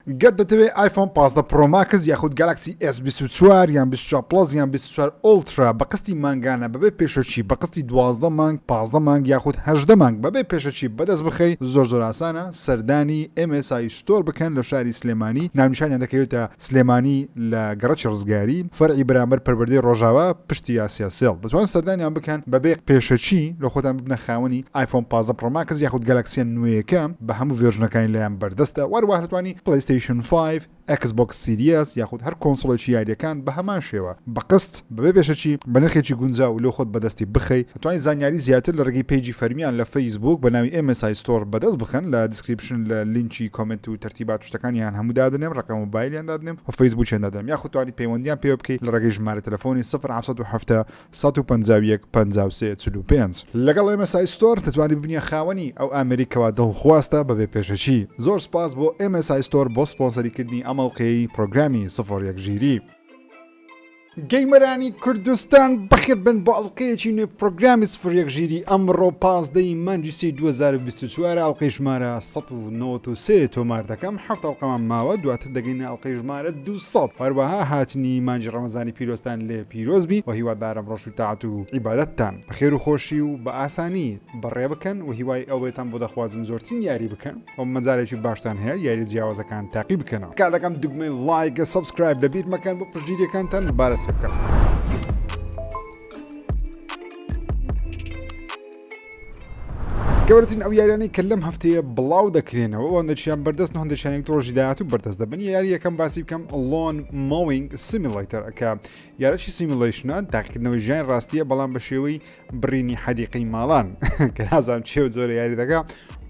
گەر دەتەوێت ئایفۆن 15 Pro Max یاخود Galaxy S 24 یان 24 Plus یان 24 Ultra بە قستی مانگانە بەبێ پێشەکی بە قستی 12 مانگ 15 مانگ یاخود 18 مانگ بەبێ پێشەکی بەدەست بخەی زۆر زۆر ئاسانە سەردانی MSI Store بکەن لە شاری سلێمانی ناونیشانیان دەکەوێتە سلێمانی لە گەڕەکی ڕزگاری فەرعی بەرامبەر پەروەردەی ڕۆژاوا پشتی ئاسیا سێڵ دەتوان سەردانیان بکەن بەبێ پێشەکی لە خۆتان ببنە خاوەنی ئایفۆن 15 Pro Max یاخود گەلەکسیە نوێیەکە بە هەموو version ەکانی لایان بەردەستە وەروەها دەتوانی PlayStation 5 Xbox Series یاخود هەر console ێکی یاریەکان بە هەمان شێوە بە قست بەبێ پێشەکی بە نرخێکی گونجاو لۆ خۆت بەدەستی بخەی دەتوانی زانیاری زیاتر لە ڕێگەی page ی فەرمیان لە فەیسبووک بە ناوی MSI Store بەدەست بخەن لە description لە لینکی comment و تەرتیبات و شتەکانیان هەموو دادەنێم ڕەقەم مۆبایلیان دادەنێم و فەیسبووکیان دادەنێم یاخود توانی پەیوەندیان پێوە بکەی لە ڕێگەی ژمارە تەلەفۆنی 0770 151 53 45. لەگەڵ MSI Store دەتوانی ببنیە خاوەنی ئەو ئامێرەی کەوا دڵخوازتە بەبێ پێشەکی. زۆر سوپاس بۆ MSI Store بۆ سپۆنسەری کردنی ئەم ئەڵقەیەی پرۆگرامی سفر یەک ژیری. gamer انی کوردستان بەخێر بن بۆ ئەڵقەیەکی نوێ پرۆگرامی سفر یەک ژیری ئەمڕۆ 15 ی مانگی سێی 2024 ئەڵقەی ژمارە 193 تۆمار دەکەم حەفت ئەڵقەمان ماوە دواتر دەگەینە ئەڵقەی ژمارە 200 هەروەها هاتنی مانگی ڕەمەزانی پیرۆزتان لێ پیرۆز بی و هیوادارم ڕۆژ و تاعەت و عیبادەتتان بە خێر و خۆشی و بە ئاسانی بەڕێ بکەن و هیوای ئەوەتان بۆ دەخوازم زۆرترین یاری بکەن و مەجالێکی باشتان هەیە یاری جیاوازەکان تاقی بکەنەوە. تکا دەکەم دوگمەی like subscribe لەبیر مەکەن بۆ پشتگیریەکانتان با دەست پێ بکەم. گەورەترین ئەو یاریانەی کە لەم هەفتەیە بڵاو دەکرێنەوە و هەندێکیان بەردەستن و هەندێکیان یەک ڕۆژی داهاتوو بەردەست دەبن یاری یەکەم باسی بکەم Lawn Mowing Simulator کە یارەکی simulation ە تاقیکردنەوەی ژیان ڕاستیە بەڵام بە شێوەی بڕینی حەدیقەی ماڵان کە نازانم چێ و جۆرە یاری دەکا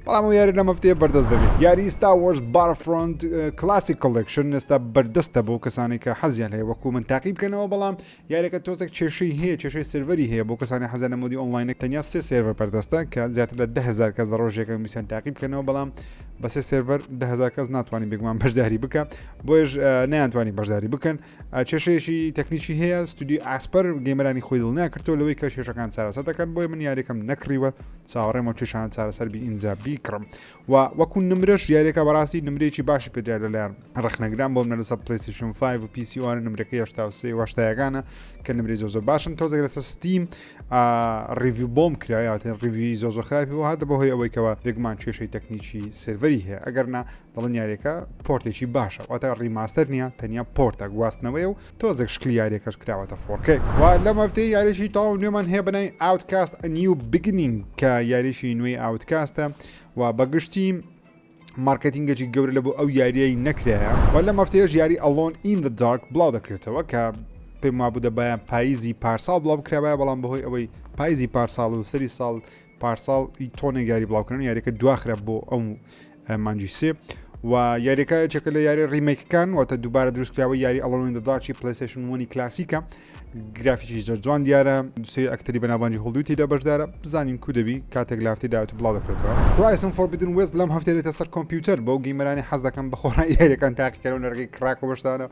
بەڵام ئەو یاری لەم هەفتەیە بەردەست دەبێت یاری Star Wars Battlefront Classic Collection ئێستا بەردەستە بۆ کەسانی کە حەزیان هەیە وەکو من تاقی بکەنەوە بەڵام یاریەکە تۆزێک کێشەی هەیە کێشەی سێرڤەری هەیە بۆ کەسانی حەزیان لە mode ی ئۆنلاینە تەنیا سێ سێرڤەر بەردەستە کە زیاتر لە 10000 کەس لە ڕۆژێکە ویستیان تاقی بکەنەوە بەڵام بە سێ سێرڤەر 10000 کەس ناتوانانی بێگومان بەشداری بکە بۆیش نەیانتوانی بەشداری بکەن کێشەیەکی تەکنیکی هەیە ستودیو Aspyr gamer انی خۆی دڵنیا کردەوە لەوەی کە کێشەکان چارەسەر دەکەن بۆیە من یاریەکەم نەکڕیوە چاوەڕێمەوە کێشانە چارەسەر بی ئینجا بیکڕم و وەکو نمرەش یاریەکە بەڕاستی نمرەیەکی باشی پێدرا لەلایەن ڕەخنەگران بۆ منە لەسەر PlayStation 5 و PC وانە نمرەکەی 83 و هەشتایەکانە کە نمرەی زۆر زۆر باشن تۆزێک لەسەر Steam review bomb کرا یاواتێن review ی زۆر زۆر خراپی بۆ هاتە بەهۆی ئەوەی کەەوە بێگومان کێشەی تەکنیکی سێرڤەری هەیە ئەگەر نا دەڵێن یاریەکە port ێکی باشە واتە remaster نییە تەنیا port ە گواستنەوەی و تۆزێک شکلی یاریەکەش کراوەتە 4K و لەم هەفتەیە یاریی تەواو نوێمان هەیە بەناوی Outcast A New Beginning کە یاریی نوێی Outcast ە و بەگشتی marketing ێکی گەورە لە بۆ ئەو یاریەی نەکرایە و لەم هەفتەیەش یاری Alone in the Dark بڵاو دەکرێتەوە کە پێم وابوو دەبایە پاییزی پارساڵ بڵاو بکرابایە بەڵام بەهۆی ئەوەی پاییزی پارساڵ و سەری ساڵ پارساڵ تۆنێک یاری بڵاوکردن یاریەکە دواخرا بۆ ئەو مانگی سێ و یاریەکە یەکێکە لە یاری remake ەکان واتە دووبارە دروستکراوە یاری Alone in the Dark ی PlayStation 1 کلاسیکە گرافیکی زۆر جوان دیارە دوسێ ئەکتەری بەناوبانگی هۆڵیوود تێدا بەشدارە بزانین کو دەبی کاتێک لە هەفتەی داهاتوو بڵاو دەکرێتەوە Horizon Forbidden West لەم هەفتەیە دێتە سەر کۆمپیوتەر بەو gamer انی حەز دەکەن بە خۆڕایی یاریەکان تاقیکەرەوە لە ڕێگەی crack و بەشدانە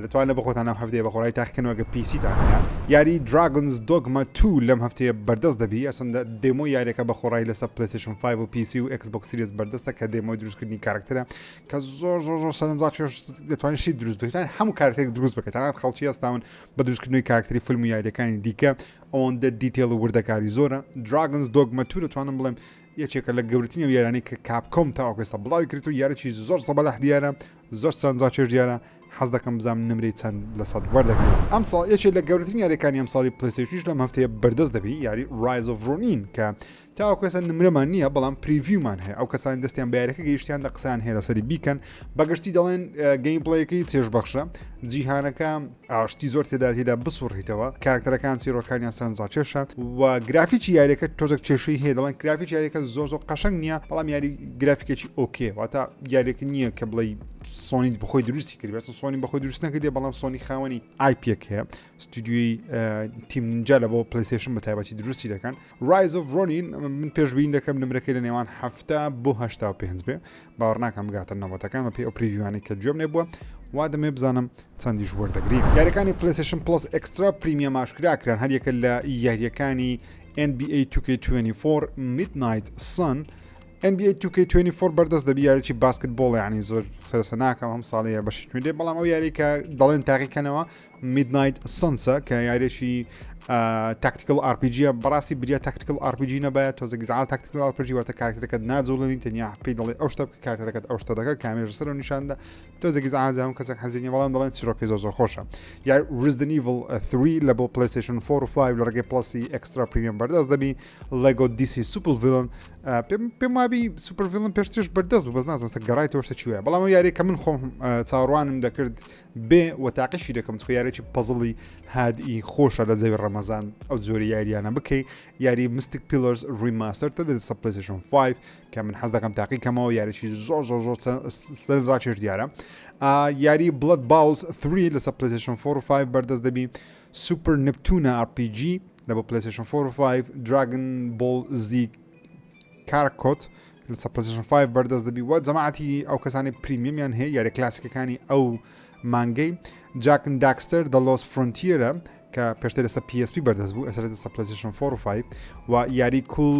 دەتوانن بە خۆتان ئەم هەفتەیە بە خۆڕایی تاقیکەنەوە گە PC تان هەیە یاری Dragon's Dogma 2 لەم هەفتەیە بەردەست دەبی ئەسەندە demo یاریەکە بە خۆڕایی لەسەر PlayStation 5 و PC و Xbox Series بەردەستە کە demo ی دروستکردنی کارکتەرە کە زۆر زۆر زۆر سەرنجڕاکێش دەتوانین شی دروست بکەیت هەموو کارکتێک دروست بکەیت تەنانەت خەڵکی هەستاون بە دروستکردنەوەی کارکتەری فیلم و یاریەکانی دیکە ئەوەندە detail و وردەکاری زۆرە Dragon's Dogma 2 دەتوانم بڵێم یەکێکە لە گەورەترین ئەو یارانەی کە Capcom تاوەکو ئێستا بڵاوی کرد و یارێکی زۆر زەبەلاح دیارە زۆر سەرنجڕاکێش دیارە حەز دەکەم بزانم نمرەی چەند لە سەد وەردەگرێت ئەمساڵ یەکێک لە گەورەترین یاریەکانی ئەمساڵی PlayStation یش لەم هەفتەیە بەردەست دەبی یاری Rise of Ronin کە تاوەکو ئێستا نمرەمان نییە بەڵام preview مان هەیە ئەو کەسانی دەستیان بە یاریەکە گەیشتیان لە قسەیان هەیە لەسەری بیکەن بەگشتی دەڵێن gameplay ەکەی چێژبەخشە جیهانەکە ئاشتی زۆر تێدا تێدا بسوڕیتەوە کارکتەرەکان چیرۆکانیان سەرنجڕاکێشە و گرافیکی یاریەکە تۆزێک کێشەی هەیە دەڵێن گرافیکی یاریەکە زۆر زۆر قەشەنگ نییە بەڵام یاری گرافیکێکی okay واتە یاریەکە نییە کە بڵێ سۆنی بخۆی دروستی کرد بەس سۆنی بەخۆی دروست نەکردێ بەڵام سۆنی خاوەنی IP ەک هەیە ستودیۆی Team Ninja لە بۆ PlayStation بە تایبەتی دروستی دەکەن Rise of Ronin من پێشبین دەکەم نمرەکەی لە نێوان هەفتا بۆ 85 بێ باوەڕ ناکەم بگاتە نەوەتەکان بە پێی ئەو preview انەی کە گوێم لێ بووە وا دەمێ بزانم چەندیش وەردەگری یاریەکانی PlayStation Plus Extra Premium ئاشکرا کران هەریەکە لە یاریەکانی NBA 2K24 Midnight Sun. NBA 2K24 بەردەست دەبی یاریی basketball یعنی زۆر سەرسە ناکەم هەم ساڵەیە بەشی نوێ دێ بەڵام ئەو یاری کە دەڵێن تاقیکەنەوە Midnight Suns ە کە یاریێکی tactical RPG ە بەڕاستی بریا tactical RPG نەبایە تۆزە گزعال tactical RPG واتە کارکتەرەکەت ناجوڵێنی تەنیا پێی دەڵێ ئەو شتە بکە کارکتەرەکەت ئەو شتە دەکە کامێرە سەر و نیشاندا تۆزە گزعال زام کەسێک حەزی نیە بەڵام دەڵێن چیرۆکی زۆر زۆر خۆشە یار Resident Evil 3 لە بۆ PlayStation 4 و 5 لە ڕێگەی Plus ی Extra Premium بەردەست دەبی LEGO DC Super Villain پێم وابی Super Villain پێشترش بەردەست بوو بەس نازانم سەر گەڕایتەوە شتە چی وایە بەڵام ئەو یاریە کە من خۆم چاوەڕوانم دەکرد بێ و تاقیشی دەکەم چکە یاریی puzzle ی هادئی خۆشە لە جەوی ڕەمەزان ئەو جۆری یاریانە بکەی یاری Mystic Pillars Remaster تە دەسە PlayStation 5 کە من حەز دەکەم تاقی کەمەوە یاریی زۆر زۆر زۆر سەرنجڕاکێش دیارە یاری Blood Bowls 3 لەسەر PlayStation 4 و 5 بەردەست دەبی Super Neptunia RPG لە بۆ PlayStation 4 و 5 Dragon Ball Z Kakarot لەسەر PlayStation 5 بەردەست دەبی وە جەماعەتی ئەو کەسانی premium یان هەیە یاری کلاسیکەکانی ئەو مانگەی Jak and Daxter The Lost Frontier ە کە پێشتر لەسەر PSP بەردەست بوو ئێستا لەسەر PlayStation 4 و 5 و یاری Cool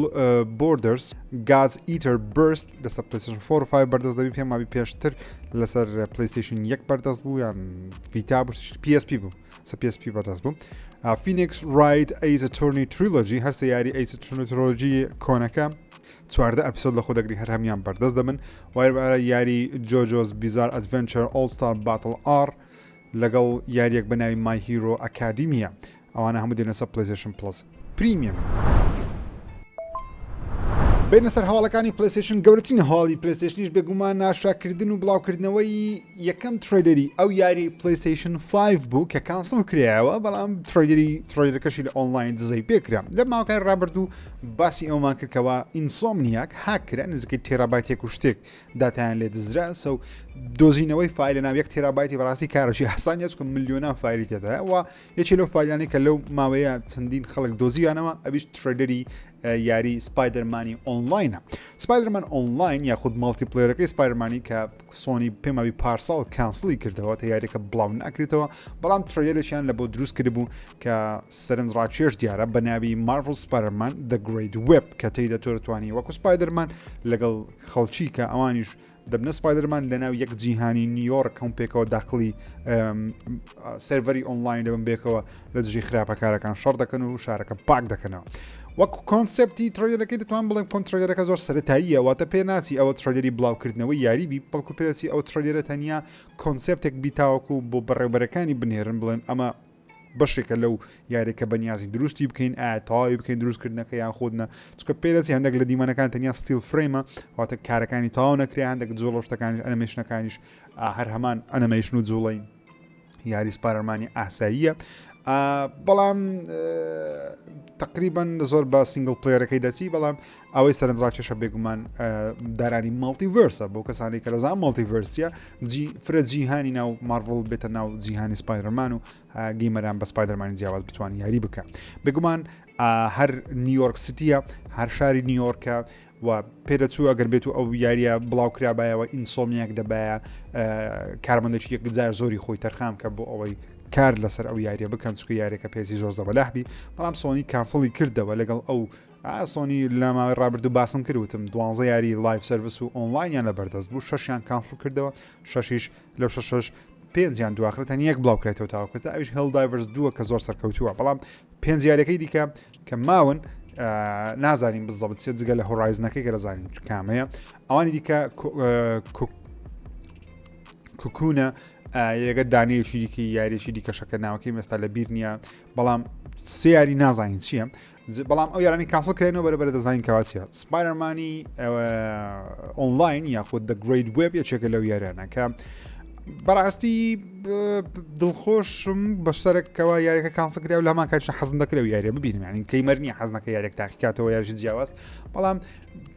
Borders God's Eater Burst لەسەر PlayStation 4 و 5 بەردەست دەبی پێم وابی پێشتر لەسەر PlayStation یەک بەردەست بوو یان Vita بوو PSP بوو سە PSP بەردەست بوو Phoenix Wright Ace Attorney Trilogy هەرسە یاری Ace Attorney Trilogy کۆنەکە 14 episode لە خۆ دەگری هەر هەمیان بەردەست دەبن وایە یاری JoJo's Bizarre Adventure All Star Battle R لەگەڵ یاریەک بە ناوی My Hero Academia ئەوانە هەموو دێنە سەر PlayStation Plus Premium. بینە سەر هەواڵەکانی PlayStation گەورەترین هەواڵی PlayStation یش بێگومان ئاشکراکردن و بڵاوکردنەوەی یەکەم trailer ی ئەو یاری PlayStation 5 بوو کە cancel کرایەوە بەڵام trailer ی trailer ەکەشی لە ئۆنلاین دزەی پێکرا لە ماوەکانی ڕابردوو باسی ئەومان کردکەوە Insomniac هاک کرا نزیکەی تێرابایتێک و شتێک داتایان لێ دزرا so دۆزینەوەی file لە ناو یەک تێرابایتی بەڕاستی کارێکی ئاسان نیە چونکە ملیۆنان file ی تێدایە و یەکێ لەو file انەی کە لەو ماوەیە چەندین خەڵک دۆزیانەوە ئەویش trailer ی یاری Spider-Man ی Online ە Spider-Man Online یاخود multiplayer ەکەی Spider-Man ی کە سۆنی پێماوی پارساڵ cancel ی کردەوە تا یاریەکە بڵاو ناکرێتەوە بەڵام trailer ێکیان لە بۆ دروست کردبوو کە سەرنج ڕاکێش دیارە بە ناوی Marvel Spider-Man The Great Web کە تێیدا تۆ دەتوانی وەکو Spider-Man لەگەڵ خەڵکی کە ئەوانیش دەبنە Spider-Man لەناو یەک جیهانی نیویۆرک هەم پێکەوە داخلی سێرڤەری ئۆنلاین دەبن بێکەوە لە دژی خراپەکارەکان شەڕ دەکەن و شارەکە پاک دەکەنەوە. وەک concept ی trailer ەکەی دەتوان بڵێم کۆن trailer ەکە زۆر سەرەتاییە واتە پێ ناچی ئەوە trailer ی بڵاوکردنەوەی یاری بی بەڵکو پێدەچی ئەو trailer ە تەنیا concept ێک بی تاوەکو بۆ بەڕێوبەرەکانی بنێرن بڵێن ئەمە بەشێکە لەو یاریە کە بەنیازی دروستی بکەین ئایا تەواوی بکەین دروستکردنەکە یان خودنە چکە پێدەچی هەندێک لە دیمەنەکان تەنیا still frame ە واتە کارەکانی تەواو نەکرێ هەندێک جوڵە شتەکانیش ئەنیمەیشنەکانیش هەر هەمان ئەنیمەیشن و جوڵەی یاری Spider-Man ی ئاساییە بەڵام تقریبان زۆر بە single player ەکەی دەچی بەڵام ئەوەی سەرنجڕاکێشە بێگومان دارانی multiverse ە بۆ کەسانی کە لەزان multiverse ە جی فرە جیهانی ناو مارڤڵ بێتە ناو جیهانی Spider-Man و gamer ان بە Spider-Man ی جیاواز بتوان یاری بکە بێگومان هەر نیویۆرک City ە هەر شاری نیویۆرکە و پێدەچوو ئەگەر بێت و ئەو یاریە بڵاو کرابایەوە Insomniac دەبایە کارمەندێکی یەکجار زۆری خۆی تەرخان کە بۆ ئەوەی کار لەسەر ئەو یاریە بکەن چکە یاریەکە پێزی زۆر زەبەلاح بی بەڵام سۆنی cancel ی کردەوە لەگەڵ ئەو سۆنی لە ماوەی ڕابردوو باسم کرد وتم دوانزە یاری live service و ئۆنلاینیان لە بەردەست بوو شەشیان cancel کردەوە شەشیش لەو شەشەش پێنجیان دواخرا تەنیا یەک بڵاو کرایتەوە تاوەکو ئێستا ئەویش Helldivers دووە کە زۆر سەرکەوتووە بەڵام پێنج یاریەکەی دیکە کە ماون نازانین بزەبت چێت جگە لە Horizon ەکەی کە دەزانین کامەیە ئەوانی دیکە Cocoon ە یەگە دانەیەکی دیکە یاریێکی دیکەشەکە ناوەکەی مێستا لە بیر نییە بەڵام سێ یاری نازانین چییە بەڵام ئەو یارانی cancel کرێنەوە بەرە بەرە دەزانین کەوا چیە Spider-Man ی Online یاخود The Great Web یەکێکە لەو یاریانە کە بەڕاستی دڵخۆشم بە سەرەکەوە یاریەکە cancel کرا و لە هەمان کاتیش حەزم دەکرێت و یاریە ببینم یعنی gamer نییە حەز نەکە یاریێک تاقیکاتەوە یاریش جیاواز بەڵام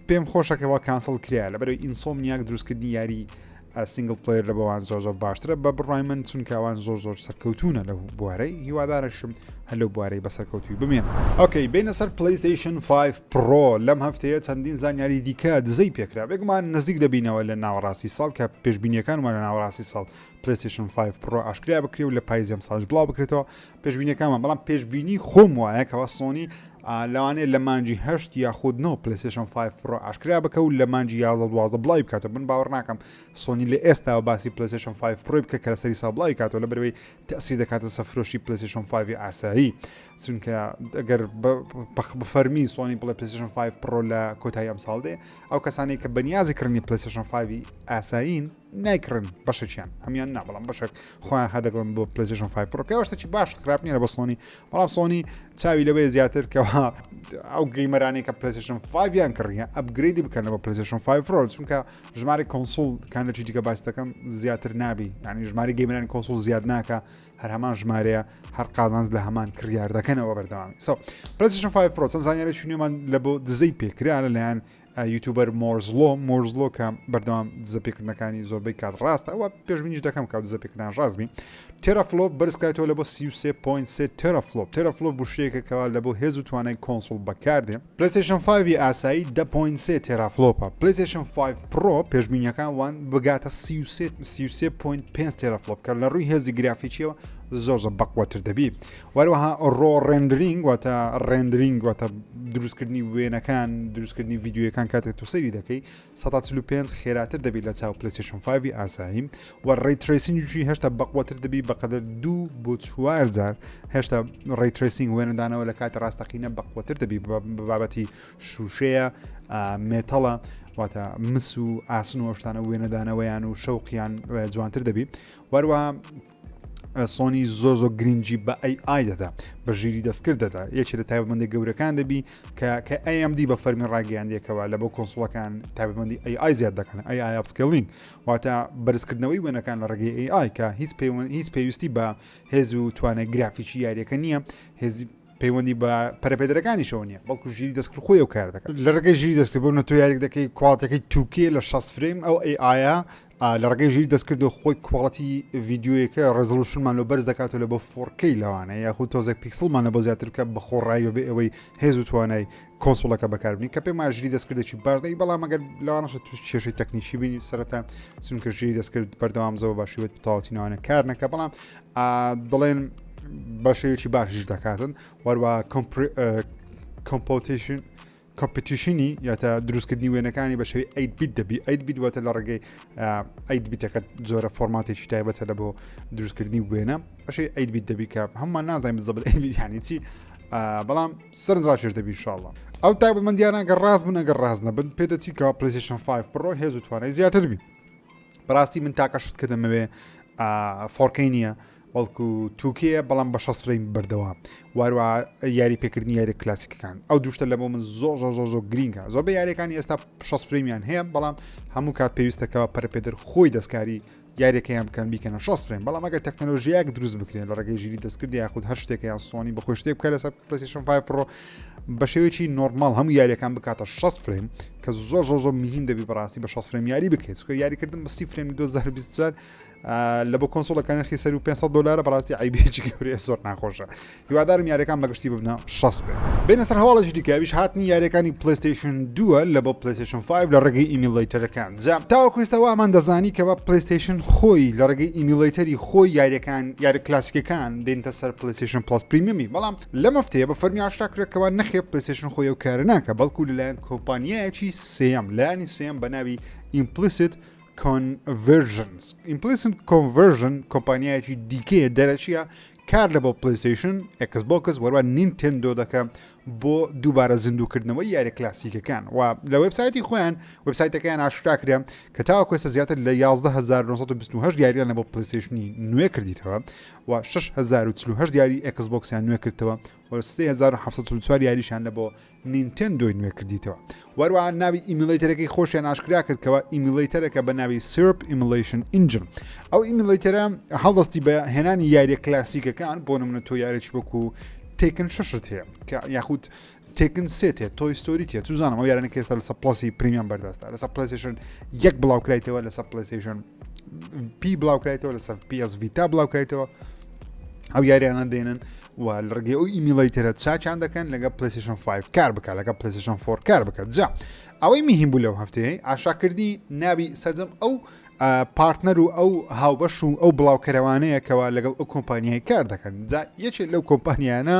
پێم خۆشەکەەوە cancel کرا لەبەرەوەی Insomniac دروستکردنی یاری single player لە بەوان زۆر زۆر باشترە بە بڕای من چونکە ئەوان زۆر زۆر سەرکەوتونە لەو بوارەی هیوادارشم هەر لەو بوارەی بە سەرکەوتوی بمێن. okay بینە سەر PlayStation 5 Pro لەم هەفتەیە چەندین زانیاری دیکە دزەی پێکرا بێگومان نزیک دەبینەوە لە ناوەڕاستی ساڵ کە پێشبینیەکانمان لە ناوەڕاستی ساڵ PlayStation 5 Pro ئاشکرا بکرێ و لە پاییزی ئەمساڵش بڵاو بکرێتەوە پێشبینیەکانمان بەڵام پێشبینی خۆم وایە کەوا سۆنی لەوانەیە لە مانگی هەشت یاخود نۆ PlayStation 5 Pro ئاشکرا بکە و لە مانگی 11 12 بڵاوی بکاتەوە. من باوەڕ ناکەم سۆنی لە ئێستاوە باسی PlayStation 5 Pro ی بکە کە لەسەری ساڵ بڵاوی کاتەوە، لەبەرئەوەی تەسیر دەکاتە سەر فرۆشی PlayStation 5 ئاسایی، چونکە ئەگەر بە فەرمی سۆنی بڵێ PlayStation 5 Pro لە کۆتایی ئەم ساڵ دێ، ئەو کەسانی کە بەنیازی کڕینی PlayStation 5 ئاسایین نایکڕن، بەشێکیان، هەمان نا بەڵام بەشێک خۆیان هەدەگەڵن بۆ PlayStation 5 Pro، کە شتێکی باش خراپ نییە بە سۆنی، بەڵام سۆنی چاوی لەوەیە زیاتر کەوا ئەو gamer انەی کە PlayStation 5 یان کڕیە upgrade ی بکەنەوە PlayStation 5 Pro، چونکە ژمارە console کاندەچی دیکە باس دەکەم زیاتر نابی، یعنی ژماری gamer انی console زیاد ناکە، هەر هەمان ژمارەیە، هەر قازانج لە هەمان کڕیار دەکەنەوە بەردەوامی. So PlayStation 5 Pro چەند زانیاری نوێمان لە بۆ دزەی پێکرا لەلایەن YouTuber Moore's Law. Moore's Law کە بەردەوام دزە پێکردنەکانی زۆربەی کات ڕاستە و پێشبینیش دەکەم کە دزە پێکردان ڕاست بین. Teraflop بەرزکرایەوە لە بۆ 33.3 teraflop. Teraflop بوشەیەکە کەوا لە بۆ هێز و توانای console بەکاردێ. PlayStation 5 ئاسایی 10.3 teraflop ە، PlayStation 5 Pro پێشبینیەکان وان بگاتە 33.5 teraflop کە لە ڕووی هێزی گرافیکیەوە زۆر زۆر بەقوەتر دەبی. وەروەها raw rendering، واتە rendering واتە دروستکردنی وێنەکان، دروستکردنی ڤیدیۆیەکان کاتێک تۆ سەیری دەکەی 145 خێراتر دەبی لە چاو PlayStation 5 ئاسایی و ray tracing یشی هێشتا بەقوەتر دەبی بەقەدەر دوو بۆ چوار جار. هێشتا ray tracing وێنەدانەوە لە کاتی ڕاستەقینە بەقوەتر دەبی بە بابەتی شوشەیە metal ە، واتە مس و ئاسن و ئەو شتانە وێنەدانەوەیان و شەوقیان جوانتر دەبی. وەروە سۆنی زۆر زۆر گرنگی بە AI دەدا، بە ژیری دەستکرد دەدا. یەکێ لە تایبەتمەندی گەورەکان دەبی کە AMD بە فەرمی ڕاگەیاندێکەوە لە بۆ console ەکان تایبەتمەندی AI زیاد دەکەن، AI upscaling، واتە بەرزکردنەوەی وێنەکان لە ڕێگەی AI کە هیچ پەیوەند هیچ پێویستی بە هێز و توانای گرافیکی یاریەکە نییە، هێزی پەیوەندی بە پەرەپێدەرەکانیشەوە نییە، بەڵکو ژیری دەستکرد خۆی ئەو کار دەکات لە ڕێگەی ژیری دەستکرد. بۆ تۆ یاریک دەکەی quality ەکەی 2K لە 60 frame، ئەو AI لە ڕێگەی ژیری دەستکرد و خۆی quality ڤیدیۆیەکە resolution مان لۆ بەرز دەکات و لە بۆ 4K لەوانە یاخود تۆزێک پیکسڵمان لە بۆ زیاتر بکە بە خۆڕایی بەبێ ئەوەی هێز و توانای console ەکە بەکاربنی، کە پێم ژیری دەستکردێکی باش دەی، بەڵام ئەگەر لەوانەشە توش کێشەی تەکنیکی بینی سەرەتا، چونکە ژیری دەستکرد بەردەوام زۆر باشی بێت تەواوەتی ناوانە کار نەکە، بەڵام دەڵێن بە شێوەیەکی باشیش دەکاتن. وەروە computation competition ی یاتە دروستکردنی وێنەکانی بە شێوەی 8 bit دەبی. 8 bit واتە لە ڕێگەی 8 bit ەکە جۆرە فۆرماتێکی تایبەتە لە بۆ دروستکردنی وێنە بەشەی 8 bit دەبی، کە هەمومان نازانین بزەبت 8 bit یانی چی، بەڵام سەرنجڕاکێش دەبی ئینشاڵڵا. ئەو تایبەتمەندیانە گەر ڕاست بن ئەگەر ڕاست نەبن پێدەچی کە PlayStation 5 Pro هێز و توانای زیاتر بی. بەڕاستی من تاکە شت کە دەمەوێ 4K نییە بەڵکو 2K یە، بەڵام بە 60 frame بەردەوام، واروە یاری پێکردنی یاری کلاسیکەکان. ئەو دوشتە لە بۆ من زۆر زۆر زۆر زۆر گرینگە. زۆر بە یاریەکانی ئێستا 60 frame یان هەیە، بەڵام هەموو کات پێویستەکەەوە پەرپێدەر خۆی دەستکاری یاریەکەیان بکەن بیکەنە 60 frame. بەڵام ئەگەر تەکنەلۆژیایەک دروست بکرێن لە ڕێگەی ژیری دەستکرد یاخود هەر شتێک یان سۆنی بەخۆی شتێک بکە لەسەر PlayStation 5 Pro بە شێوەیەکی نۆرمال هەموو یاریەکان بکاتە 60 frame، کە زۆر زۆر زۆر مهم دەبی بەڕاستی بە 60 frame یاری بکەیت، چونکە یاریکردن بە 30 frame 2024 لە بۆ console ەکان نرخی سەر و 500 دلارە بەڕاستی عیبێکی گەورەیە، زۆر ناخۆشە. هیوادارم یاریەکان بەگشتی ببنە 60 frame. بێنە سەر هەواڵێکی دیکە، ئەویش هاتنی یاریەکانی PlayStation 2 لە بۆ PlayStation 5 لە ڕێگەی emulator ەکان. جا تاوەکو ئێستا وامان دەزانی کە بە PlayStation خۆی لە ڕێگەی emulator ی خۆی یاریەکان یاری کلاسیکەکان دێنتە سەر PlayStation Plus Premium ی، بەڵام لەم هەفتەیە بە فەرمی ئاشکرا کرا کەوا نەخێر PlayStation خۆی ئەو کارە ناکە، بەڵکو لەلایەن کۆمپانیایەکی سێیەم، لایەنی سێیەم بە ناوی Implicit Conversions. Implicit Conversion کۆمپانیایەکی دیکەیە دەرەکیە کار لە بۆ PlayStation، Xbox وەروە Nintendo دەکە بۆ دووبارە زیندووکردنەوەی یاری کلاسیکەکان. و لە وێبسایتی خۆیان وێبسایتەکەیان ئاشکرا کرا کە تاوەکو ئێستا زیاتر لە 11928 یاریان لە بۆ PlayStation ی نوێ کردیتەوە و 6048 یاری Xbox یان نوێ کردەوە و 3704 یاریشان لە بۆ Nintendo ی نوێ کردیتەوە. وەروە ناوی emulator ەکەی خۆشیان ئاشکرا کرد کەەوە emulator ەکە بە ناوی Syrup Emulation Engine. ئەو emulator ە هەڵدەستی بە هێنانی یاریە کلاسیکەکان. بۆ نمونە تۆ یاریی وەکو Tekken شەشت هەیە کە یاخود Tekken سێت هەیە، Toy Story هەیە، چوزانم ئەو یارانە کە ئێستا لەسەر Plus ی Premium بەردەستە، لەسەر PlayStation یەک بڵاوکرایتەوە، لەسەر PlayStation پی بڵاوکرایتەوە، لەسەر PS Vita بڵاوکرایتەوە، ئەو یاریانە دێنن و لە ڕێگەی ئەو emulator ە چاچان دەکەن لەگە PlayStation 5 کار بکە، لەگە PlayStation 4 کار بکە. جا ئەوەی مهم بوو لەو هەفتەیە ئاشکراکردنی ناوی سەرجەم ئەو partner و ئەو هاوبەش و ئەو بڵاوکەرەوانەیە کەوا لەگەڵ ئەو کۆمپانیای کار دەکەن. جا یەکێک لەو کۆمپانیانە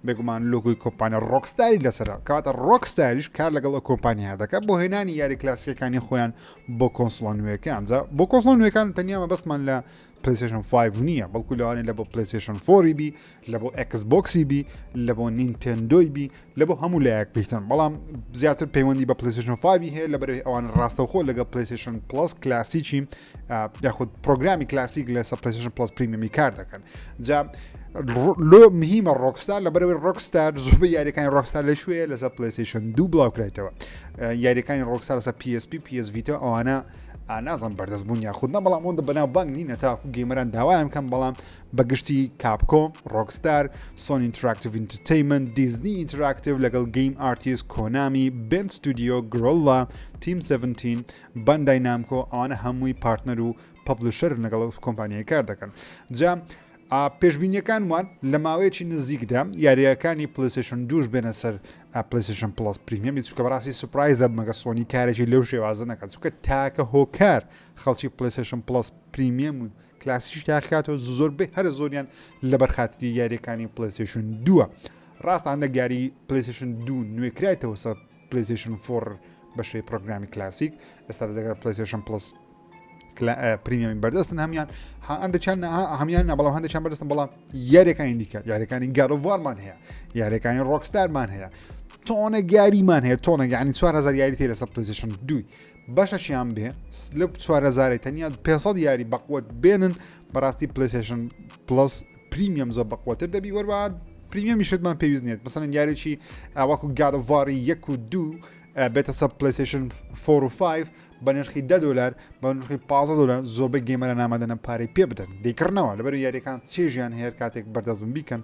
بێگومان لۆگۆی کۆمپانیا ڕۆکستاری لەسەرە کەواتە ڕۆکستاریش کار لەگەڵ ئەو کۆمپانیا دەکات بۆ هێنانی یاری کلاسیکەکانی خۆیان بۆ کۆنسڵە نوێەکان جا بۆ کۆنسڵە نوێەکان تەنیا مەبەستمان لە پلیسشن 5 نییە بەڵکو لەوانەیە لە بۆ پلیسشن 4 بی لە بۆ ئێکس بۆکسی بی لە بۆ نینتێندۆی بی لە بۆ هەموو لایەک بیتن بەڵام زیاتر پەیوەندی بە پلیسشن 5 هەیە لە بەرەوەی ئەوان ڕاستەوخۆ لەگەڵ پلیسشن پلس کلاسیکی یاخود پرۆگرامی کلاسیک لەسەر پلیسشن پلس premium ی کار دەکەن جا لۆ مهمە ڕۆکستار لە بەرەوەی ڕۆکستار زۆربەی یاریەکانی ڕۆکستار لە شوێ لەسەر پلیسشن دوو بڵاو کرایتەوە یاریەکانی ڕۆکستار لەسەر PSP PS Vita ئەوانە نازم بەردەست بوون یاخود نە بەڵام ئەوەندە بەناو بانگ نینە تاکو gamer ان داوایان کەم بەڵام بە گشتی کاپکۆم، ڕۆکستار، سۆنی ئینتراکتیڤ ئینتەرتەیمەنت، دیزنی ئینتراکتیڤ لەگەڵ گەیم ئارتیست، کۆنامی، بێند ستودیۆ، گرۆلا، تیم 17، باندای نامکۆ ئەوانە هەمووی partner و publisher ن لەگەڵ ئەو کۆمپانیای کار دەکەن. جا پێشبینیەکان وان لە ماوەیەکی نزیکدا یاریەکانی پلیسشن دووش بێنە سەر پلیسشن پلس premium چونکە بەڕاستی surprise دەبمەگە سۆنی کارێکی لەو شێوازە نەکات چونکە تاکە هۆکار خەڵکی پلیسشن پلس premium و کلاسیکیش تاقیکاتەوە زۆربەی هەرە زۆریان لەبەر خاتری یاریەکانی پلیسشن دووە ڕاستە هەندێک یاری پلیسشن دوو نوێکرایتەوە سەر پلیسشن four بەشەی پرۆگرامی کلاسیک ئێستا دەگەر پلیسشن پلس premium ی بەردەستن هەمان هەندێکیان هەمان بەڵام هەندێکیان بەردەستن بەڵام یاریەکانی دیکە یاریەکانی God of War مان هەیە یاریەکانی ڕۆکستارمان هەیە تۆنە یاریمان هەیە تۆنە یعنی 4000 یاری تێ لەسەر پلیسشن دووی بەشەکیان بێ لەو چوارەزارەی تەنیا 500 یاری بەقوت بێنن بەڕاستی پلیسشن پلس premium زۆر بەقوتر دەبی وەروە premium ی شتمان پێویست نیت مەسەن یاریی ئاواکو God of War ی یەک و دوو بێتە سەر پلیسشن 4 و 5 بە نرخی 10 دلار بە نرخی 15 دلار زۆربەی gamer ە نامادەنە پارەی پێ بدەن دەیکڕنەوە لەبەر یاریەکان چێژیان هەیە کاتێک بەردەست بن بیکەن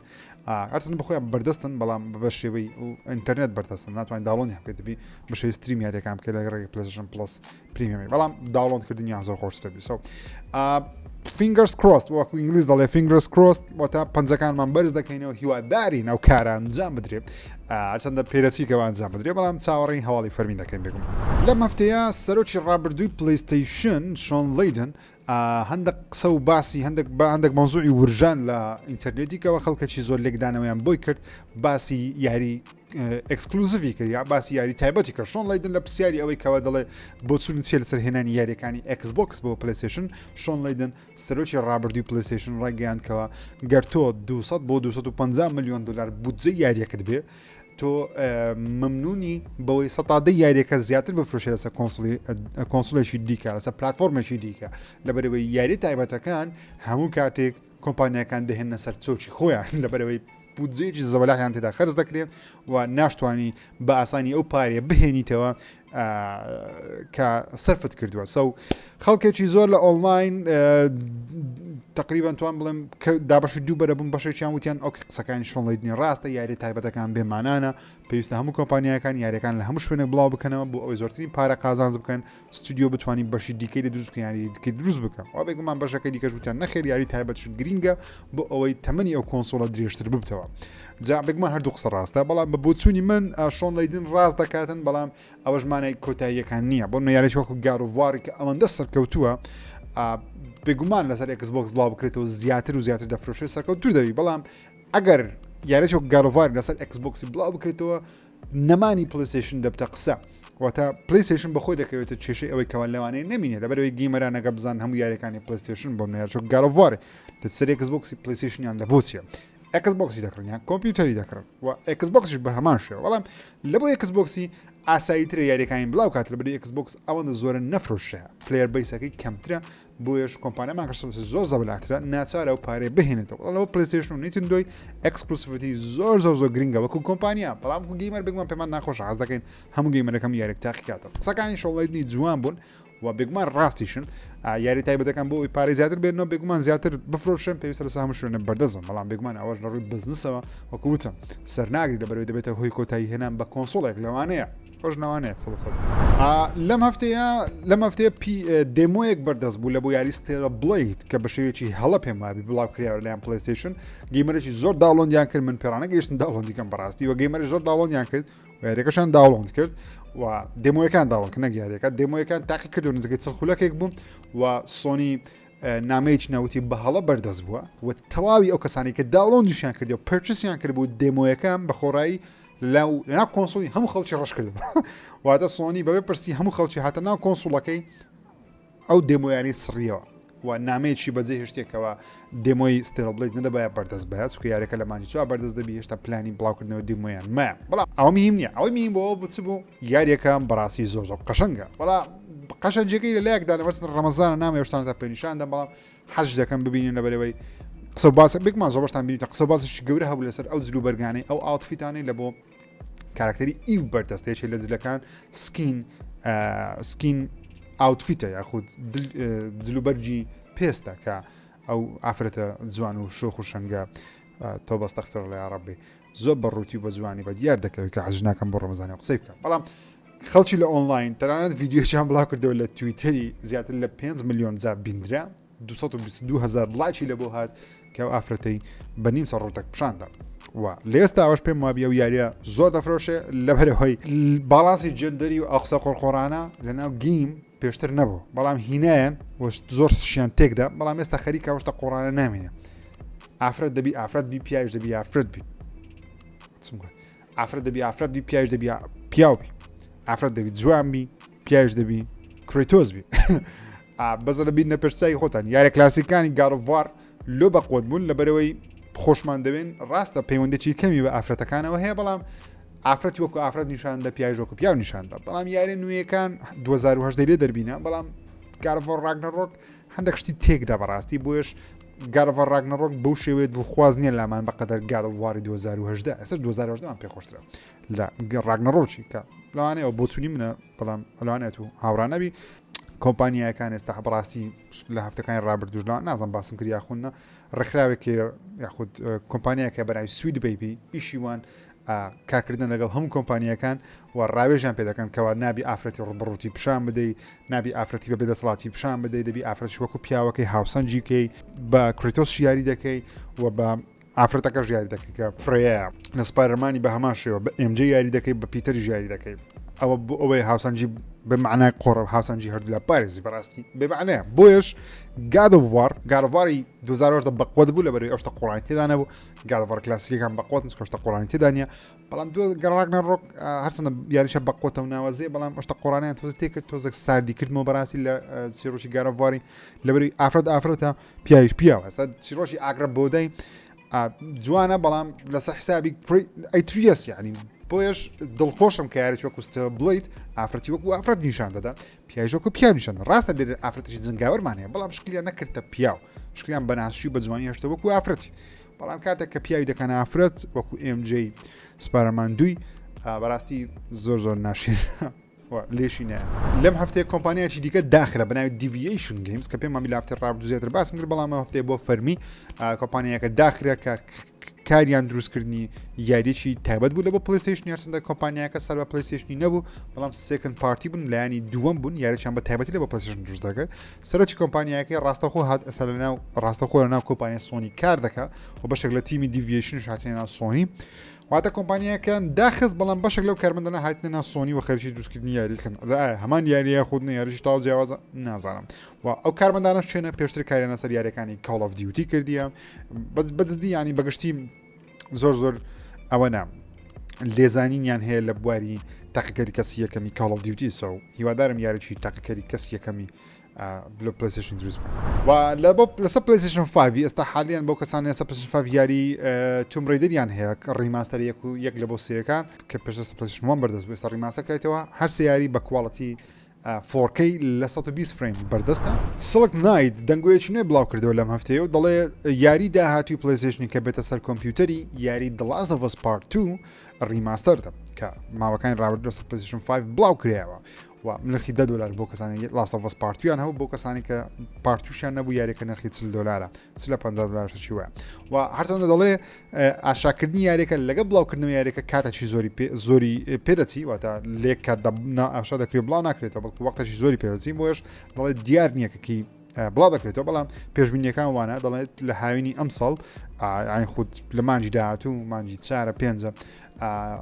هەرچەند بەخۆیان بەردەستن بەڵام بە شێوەی ئینتەرنێت بەردەستن ناتوانین download ی بکەیت دەبی بە شێوەی stream یاریەکان بکەیت لە ڕێگەی پلەیستەیشن پلس premium ی بەڵام download کردنیان زۆر خۆشتر بی so fingers crossed وەکو ئینگلیز دەڵێ fingers crossed واتە پەنجەکانمان بەرز دەکەینەوە هیواداری ناو کارە ئەنجام بدرێت هەرچەندە پێرەچی کەەوە ئەنجام بدرێت بەڵام چاوەڕێی هەواڵی فەرمی دەکەین بێگوم لەم هەفتەیە سەرۆکی ڕابردووی پلیستەیشن شۆن لەیدن هەندێک قسە و باسی هەندێک بە هەندێک مەوزوعی ورژان لە ئینتەرنێتیکەوە خەڵکەکی زۆر لێکدانەوەیان بۆی کرد باسی یاری exclusive ی کرد یا باسی یاری تایبەتی کرد شۆن لەیدن لە پرسیاری ئەوەی کەەوە دەڵێ بۆچون چیە لەسەر هێنانی یاریەکانی ئەکسبۆکس بۆ پلیسشن شۆن لەیدن سەرۆکی ڕابردووی پلیسشن ڕایگەیاندکەوە گەر تۆ 200 بۆ 250 میلیۆن دلار بودجە یاریەکەت بێ تۆ مەمنونی بەوەی سەتا دە یاریەکە زیاتر بفرۆشێ لەسەر کۆنسڵی کۆنسڵێکی دیکە لەسەر پلتفۆرمێکی دیکە لەبەرەوەی یاری تایبەتەکان هەموو کاتێک کۆمپانیەکان دەهێنە سەر چۆکی خۆیان لەبەرەوەی بودجەیەکی زەبەلاحیان تێدا خەرج دەکرێت و ناشتوانی بە ئاسانی ئەو پارەیە بهێنیتەوە کە سەرفت کردووە so خەڵکێکی زۆر لە ئۆنلاین تقریبان توان بڵێم کە دابەشی دوو بەرە بوون بەشێکیان وتیان ئەو قسەکانی شۆن لەیدنی ڕاستە یاری تایبەتەکان بێمانانە پێویستە هەموو کۆمپانیاکان یاریەکان لە هەموو شوێنێک بڵاو بکەنەوە بۆ ئەوەی زۆرترین پارە قازانج بکەن ستودیۆ بتوانین بەشی دیکەی لە دروست بکەن یاری دیکەی دروست بکەن وا بێگومان بەشەکەی دیکەش وتیان نەخێر یاری تایبەت شت گرینگە بۆ ئەوەی تەمەنی ئەو کۆنسۆڵە درێژتر ببتەوە جا بێگومان هەردوو قسە ڕاستە بەڵام بە بۆچوونی من شۆن لەیدن ڕاست دەکاتن بەڵام ئەوەش مانای کۆتاییەکان نییە بۆ نەیارێکی وەکو God of War ی کە ئەوەندە سەرکەوتووە بێگومان لەسەر ئێکس بۆکس بڵاو بکرێتەوە زیاتر و زیاتر دەفرۆشێت سەرکەوتوو دەبی بەڵام ئەگەر یاریی وەک God of War لەسەر ئێکس بۆکسی بڵاو بکرێتەوە نەمانی پلیستەیشن دەبتە قسە واتە پلیستەیشن بەخۆی دەکەوێتە کێشەی ئەوەی کەوا لەوانەیە نەمینێ لەبەرەوەی gamer انەکە بزان هەموو یاریەکانی پلیستەیشن بۆ منە چۆک God of War لەسەر ئێکس بۆکسی پلیستەیشنیان لە بۆچیە ئێکس بۆکسی دەکڕن یان کۆمپیوتەری دەکڕن و ئێکس بۆکسیش بە هەمان شێوە بەڵام لە بۆ ئێکس بۆکسی ئاساییترە یاریەکانی بڵاو کات لە بری ئێکس بۆکس ئەوەندە زۆرە نەفرۆشرا player base ەکەی کەمترە بۆیەش کۆمپانیا مایکرۆسۆفت زۆر زەبلاترە ناچارە و پارەی بهێنێتەوە بەڵام لەوە پلیستەیشن و نیتندۆی exclusivity زۆر زۆر زۆر گرنگە وەکو کۆمپانیا بەڵام وەکو gamer بێگومان پێمان ناخۆشە حەز دەکەین هەموو gamer ەکەم یاریک تاقیکاتەوە قسەکانی شۆن لەیدنی جوان بوون و بێگومان ڕاستیشن یاری تایبەتەکان بۆ ئەوی پارەی زیاتر بێنەوە بێگومان زیاتر بفرۆشن پێویستە لەسەر هەموو شوێنە بەردەست بن بەڵام بێگومان ئەوەش لە ڕووی بزنسەوە وەکو وتم سەرناگری لەبەرەوەی دەبێتە هۆی کۆتایی هێنان بە کۆنسۆڵێک لەوانەیە خۆش نەوانەیە سەد لەم هەفتەیە لەم هەفتەیە پی demo یەک بەردەست بوو لە بۆ یاری ستێرە بڵیت کە بە شێوەیەکی هەڵە پێم وابی بڵاو کراوە لەیان پلیستیشن gamer ێکی زۆر download یان کرد من پێرانە گەیشتن download ی کەم بەڕاستی و gamer ی زۆر download یان کرد و یاریەکەشان download کرد و demo یەکان download نەک یاریەکە demo یەکان تاقی کرد و نزیکەی چڵ خولەکێک بوو و سۆنی. نامەیەکی ناوتی بە هەڵە بەردەست بووە و تەواوی ئەو کەسانی کە download یشیان کردی و purchase یان کرد بوو demo یەکەم بە خۆڕایی لەو لەناو console ی هەموو خەڵکی ڕەش کرد واتە سۆنی بەبێ پرسی هەموو خەڵکی هاتە ناو console ەکەی ئەو demo یانەی سڕیەوە و نامەیەکی بەجێ هێشتێکەوە demo ی Stellar Blade نەدەبایە بەردەست بایە چونکە یاریەکە لە مانگی چوار بەردەست دەبی هێشتا پلانی بڵاوکردنەوە demo یان مایە بەڵام ئەوە مهم نییە ئەوەی مهم بۆ ئەوە چ بوو یاریەکە بەڕاستی زۆر زۆر قەشەنگە بەڵام قەشەنجەکەی لە لایەکدا لەبەر ڕەمەزانە نامەوێ شتان تا پێنیشان دەم بەڵام حەز دەکەم ببینن لەبەرەوەی قسە باسە بێگومان زۆر بەشتان بینیتە قسە باسێکی گەورە هەبوو لەسەر ئەو جلو بەرگانەی ئەو outfit انەی لە بۆ کاراکتەری ئیڤ بەردەستە یەکێ لە جلەکان skin skin outfit ە یاخود جلوبەرگی پێستە کە ئەو ئافرەتە جوان و شۆخ و شەنگە تۆ بەستەخفر لە ڕبی زۆر بە ڕووتی و بە جوانی بە دیار دەکەوێت کە حەز ناکەم بۆ ڕەمەزانی قسەی بکەم بەڵام خەڵکی لە ئۆنلاین تەنانەت ڤیدیۆیان بڵاو کردەوە لە تویتەری زیاتر لە 5 میلیۆن جار بیندرا 222 هزار ڵایکی لە بۆ هات کە ئەو ئافرەتەی بە نیمچە ڕووتەک پیشاندا و لە ئێستاوەش پێم وابیە و یاریە زۆر دەفرۆشێ لەبەرەوەی باڵانسی gender ی و ئەو قسە قۆرقۆرانە لەناو game پێشتر نەبوو بەڵام هینایان و زۆر شیان تێکدا بەڵام ئێستا خەریکە وشتە قۆڕانە نامێنێ ئافرەت دەبی ئافرەت بی پیاویش دەبی ئافرەت بی ئافرەت دەبی ئافرەت بی پیاویش دەبی پیاو بی ئافرەت دەبی جوان بی پیاویش دەبی کرێتۆز بی بەزە لە بینە پێشچوی خۆتان یارە کلاسیکانی God of War لۆ بەقوت بوون لەبەرەوەی خۆشمان دەوێن ڕاستە پەیوەندێکی کەمی بە ئافرەتەکانەوە هەیە بەڵام ئافرەتی وەکو ئافرەت نیشان دە پیاویش وەکو پیاو نیشاندا بەڵام یارە نوێیەکان 2010 لێ دەربینە بەڵام God of War Ragnarok هەندێک شتی تێکدا بەڕاستی بۆیش God of War Ragnarok بەو شێوەیە دڵخواز نییە لامان بەقەدەر God of War ی 2018 ئێستا 2018 مان پێخۆشترە لە Ragnarok ی کە لەوانەیە بۆچوونی منە بەڵام لەوانەیە تو هاوڕا نەبی کۆمپانیایەکان ئێستا بەڕاستی لە هەفتەکانی ڕابردوش لە نازم باسم کرد یاخود نە ڕێکخراوێک یاخود کۆمپانیاکە بەناوی Sweet Baby ئیشی وان کارکردن لەگەڵ هەموو کۆمپانیەکان و ڕاوێژیان پێ دەکەن کەوا نابی ئافرەتی ڕووبەڕووتی پیشان بدەی نابی ئافرەتی بە بێدەسەڵاتی پیشان بدەی دەبی ئافرەتیش وەکو پیاوەکەی هاوسەنگی کەی بە کرێتۆس یاری دەکەی و بە ئافرەتەکەش یاری دەکەی کە فرەیە لە سپایدەرمانی بە هەمان شێوە بە MJ یاری دەکەی بە پیتەری یاری دەکەی ئەوە بۆ ئەوەی هاوسەنگی بە معنای قۆڕە هاوسەنگی هەردوولا پارێزی بەڕاستی بێ معنایە بۆیەش God of War God of War ی 2010 بەقوت بوو لەبەرەوەی ئەو شتە قۆڕانی تێدا نەبوو God of War کلاسیکەکان بەقوتن چونکە شتە قۆڕانی تێدا نییە بەڵام دووە Ragnarok هەرچەندە یاریشە بەقوتە و ناوازەیە بەڵام ئەو شتە قۆڕانیان تۆزە تێکرد تۆزێک ساردی کردمەوە بەڕاستی لە چیرۆکی God of War ی لەبەری ئافرەت ئافرەتە پیاویش پیاوە ئێستا چیرۆکی ئاگرە بۆدای جوانە بەڵام لەسەر حسابی ئەیتریەس یعنی بۆیەش دڵخۆشم کە یاریی وەکو Stellar Blade ئافرەتی وەکو ئافرەت نیشان دەدا پیاویش وەکو پیاو نیشان ڕاستە لێرە ئافرەتێکی جنگاوەرمان هەیە بەڵام شکلیان نەکردە پیاو شکلیان بەناسشی بە جوانی هێشتە وەکو ئافرەتی بەڵام کاتێک کە پیاوی دەکەن ئافرەت وەکو MJ سپایدەرمان دووی بەڕاستی زۆر زۆر ناشین لێشی نایە لەم هەفتەیە کۆمپانیایکی دیکە داخرا بە ناوی Deviation Games کە پێم وابی لە هەفتەی ڕابردوو زیاتر باسم کرد بەڵام ئەم هەفتەیە بۆ فەرمی کۆمپانیاکە داخرا کە کاریان دروستکردنی یاریی تایبەت بوو لە بۆ PlayStation هەرچەندە کۆمپانیاکە سەر بە PlayStation ی نەبوو بەڵام second party بوون لایەنی دووەم بوون یارییان بە تایبەتی لە بۆ PlayStation دروست دەکرد سەرۆکی کۆمپانیاکەی ڕاستەخۆ هات ئەسا لە ناو ڕاستەخۆ لە ناو کۆمپانیای سۆنی کار دەکا و بەشێک لە تیمی Deviation ش هاتنە ناو سۆنی واتە کۆمپانیاکەیان داخست بەڵام بەشێک لەو کارمەندانە هاتنە ناو سۆنی و خەریکی دروستکردنی یاریکەن ئەجا ئایا هەمان یاریە یاخود نە یاریی تەواو جیاوازە نازانم و ئەو کارمەندانەش چێنە پێشتر کاریان لەسەر یاریەکانی Call of Duty کردیە بەس بەجدی ینی بەگشتی زۆر زۆر ئەوە نا لێزانینیان هەیە لە بواری تاقیکەری کەسی یەکەمی Call of Duty so هیوادارم یاریی تاقیکەری کەسی یەکەمی لە PlayStation دروست بکەن و لە بۆ لەسەر PlayStation 5 ئێستا حالیان بۆ کەسانی لەسەر PlayStation 5 یاری Tomb Raider یان هەیە remaster یەک و یەک لە بۆ سێەکان کە پێش لەسەر PlayStation 1 بەردەست بوو ئێستا remaster کرایتەوە هەر سێ یاری بە quality 4K لە 120 frame بەردەستە. Silk Knight دەنگۆیەکی نوێ بڵاو کردەوە لەم هەفتەیە و دەڵێ یاری داهاتووی PlayStation ی کە بێتە سەر کۆمپیوتەری یاری The Last of Us Part 2 remaster دە کە ماوەکانی ڕابردوو لەسەر PlayStation 5 بڵاو کرایەوە و نرخی 10 دلار بۆ کەسانی Last of Us Part 2 یان هەبوو بۆ کەسانی کە Part 2 شیان نەبوو یاریەکە نرخی 40 دلارە 40 لە 50 دلار شتی وایە و هەرچەندە دەڵێ ئاشاکردنی یاریەکە لەگە بڵاوکردنەوە یاریەکە کاتێکی زۆری زۆری پێدەچی واتە لێک کاتدا ئاشا دەکرێت بڵاو ناکرێتەوە بەڵکو وەختێکی زۆری پێدەچی بۆیش دەڵێت دیار نییە کە کی. بڵاو دەکرێتەوە بەڵام پێشبینیەکان وانە دەڵێت لە هاوینی ئەمساڵ ئاین خود لە مانجی داهاتوو مانجی چارە پێنجە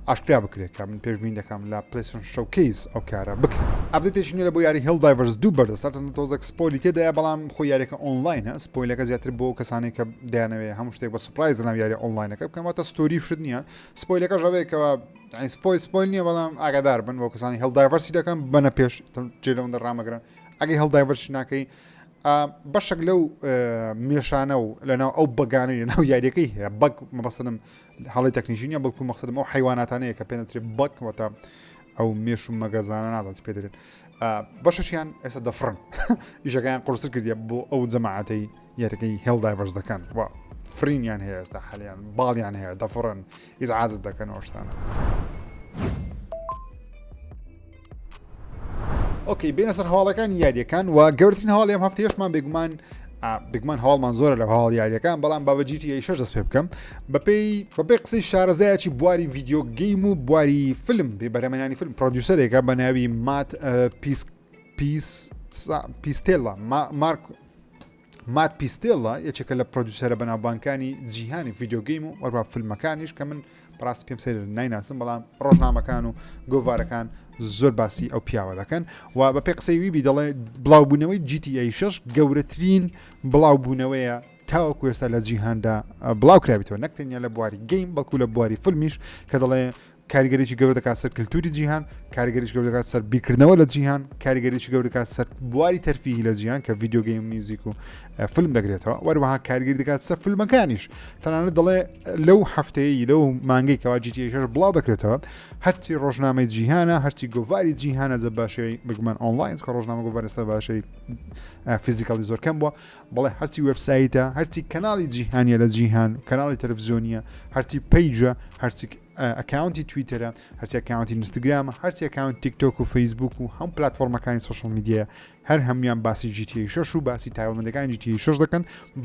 ئاشکرا بکرێت کە من پێشبین دەکەم لە PlayStation Showcase ئەو کارە بکرێت. update ێکی نوێ لە بۆ یاری Helldivers دوو بەردەست هەرچەندە تۆزێک spoil ی تێدایە بەڵام خۆ یاریەکە ئۆنلاینە spoil ەکە زیاتر بۆ کەسانێک کە دەیانەوێت هەموو شتێک بە surprise لەناو یاری ئۆنلاینەکە بکەن واتە story شت نییە spoil ەکەش ئەوەیە کەوا یعنی spoil spoil نییە بەڵام ئاگادار بن بۆ کەسانی Helldivers ی دەکەن بەنە پێش جێ لەوەندە ڕامەگرن ئەگەی Helldivers ناکەی بەشێک لەو مێشانە و لەناو ئەو bug انەی لەناو یاریەکەی هەیە bug مەبەستم هەڵی تەکنیکی نیە بەڵکو مەقسەدم ئەو حیواناتانەیە کە پێنەترێ bug واتە ئەو مێش و مەگەزانە نازان چ پێ دەرێن بەشەکیان ئێستا دەفڕن ئیشەکەیان قورستر کردیە بۆ ئەو جەماعەتەی یاریەکەی Helldivers دەکەن و فرینیان هەیە ئێستا حەلیان باڵیان هەیە دەفڕن ئیزعاجت دەکەن ئەو شتانە. okay بێنە سەر هەواڵەکانی یاریەکان و گەورترین هەواڵی ئەم هەفتەیەشمان بێگومان بێگومان هەواڵمان زۆرە لە هەواڵ یاریەکان بەڵام با بە GTA 6 دەست پێ بکەم بەپێی بەپێی قسەی شارەزایەکی بواری video game و بواری فیلم بێ بەرهەمهێنانی فیلم producer ێکە بە ناوی مات پیس پیس پیستێلا مارک مات پیستێڵا یەکێکە لە producer ە بەناوبانگەکانی جیهانی video game و وەروە فیلمەکانیش کە من بەڕاستی پێم سەیرە نایناسم بەڵام ڕۆژنامەکان و گۆڤارەکان زۆر باسی ئەو پیاوە دەکەن و بە پێ قسەی ویبی دەڵێ بڵاوبوونەوەی GTA 6 گەورەترین بڵاوبوونەوەیە تاوەکو ئێستا لە جیهاندا بڵاو کرابێتەوە نەک تەنیا لە بواری game بەڵکو لە بواری فیلمیش کە دەڵێ کاریگەریی گەورە دەکات سەر کلتوری جیهان، کاریگەریی گەورە دەکات سەر بیرکردنەوە لە جیهان، کاریگەریی گەورە دەکات سەر بواری تەرفیهی لە جیهان کە video game میوزیک و فیلم دەگرێتەوە، وەروەها کاریگەری دەکات سەر فیلمەکانیش. تەنانەت دەڵێ لەو هەفتەیەی لەو مانگەی کەوا GTA 6 بڵاو دەکرێتەوە هەرچی ڕۆژنامەی جیهانە هەرچی گۆڤاری جیهانە جە باشەی بگومان ئۆنلاین کە ڕۆژنامە گۆڤار ئێستا باشەی physical ی زۆر کەم بووە بەڵێ هەرچی وێبسایتە هەرچی کەناڵی جیهانیە لە جیهان کەناڵی تەلەفزیۆنیە هەرچی page ە هەرچی account ی تویتەرە هەرچی account ی ئینستاگرامە هەرچی account تیکتۆک و فەیسبوک و هەم پلتفۆرمەکانی social media هەر هەمویان باسی GTA 6 و باسی تایبەتمەندەکانی GTA 6 دەکەن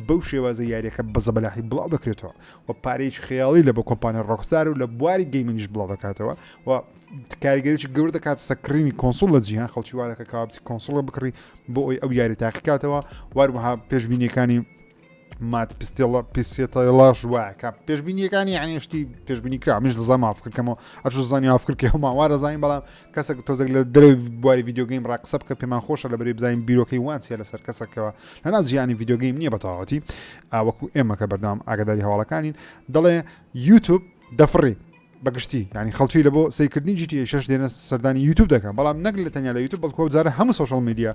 بەو شێوازە یاریەکە بە زەبەلاحی بڵاو دەکرێتەوە و پارەیەکی خەیاڵی لە بۆ کۆمپانیا ڕۆکستار و لە بواری gaming یش بڵاو دەکاتەوە و کاریگەریی گەورە دەکات سەر کڕینی console لە جیهان خەڵکی وا دەکات کەوا بچی console ە بکڕی بۆ ئەوی ئەو یاری تاقیکاتەوە واروەها پێشبینیەکانی مات پستێڵە پیسێتەڵاش وایە کە پێشبینیەکانی یعنی شتی پێشبینی کرا منش لەزان مافکردکەمەوە ئەچ زانی مافکرد کە هەمان وا دەزانین بەڵام کەسێک تۆزێک لە دەرەوەی بواری video game ڕا قسە بکە پێمان خۆشە لە بەری بزانین بیرۆکەی وان چیە لەسەر کەسێکەوە لەناو جیهانی video game نییە بە تەواوەتی وەکو ئێمە کە بەردەوام ئاگاداری هەواڵەکانین دەڵێ یوتوب دەفڕی بەگشتی یانی خەڵکی لە بۆ سەیرکردنی GTA 6 دێنە سەردانی یوتوب دەکەن بەڵام نەک لە تەنیا لە یوتوب بەڵکو ئەو جارە هەموو social media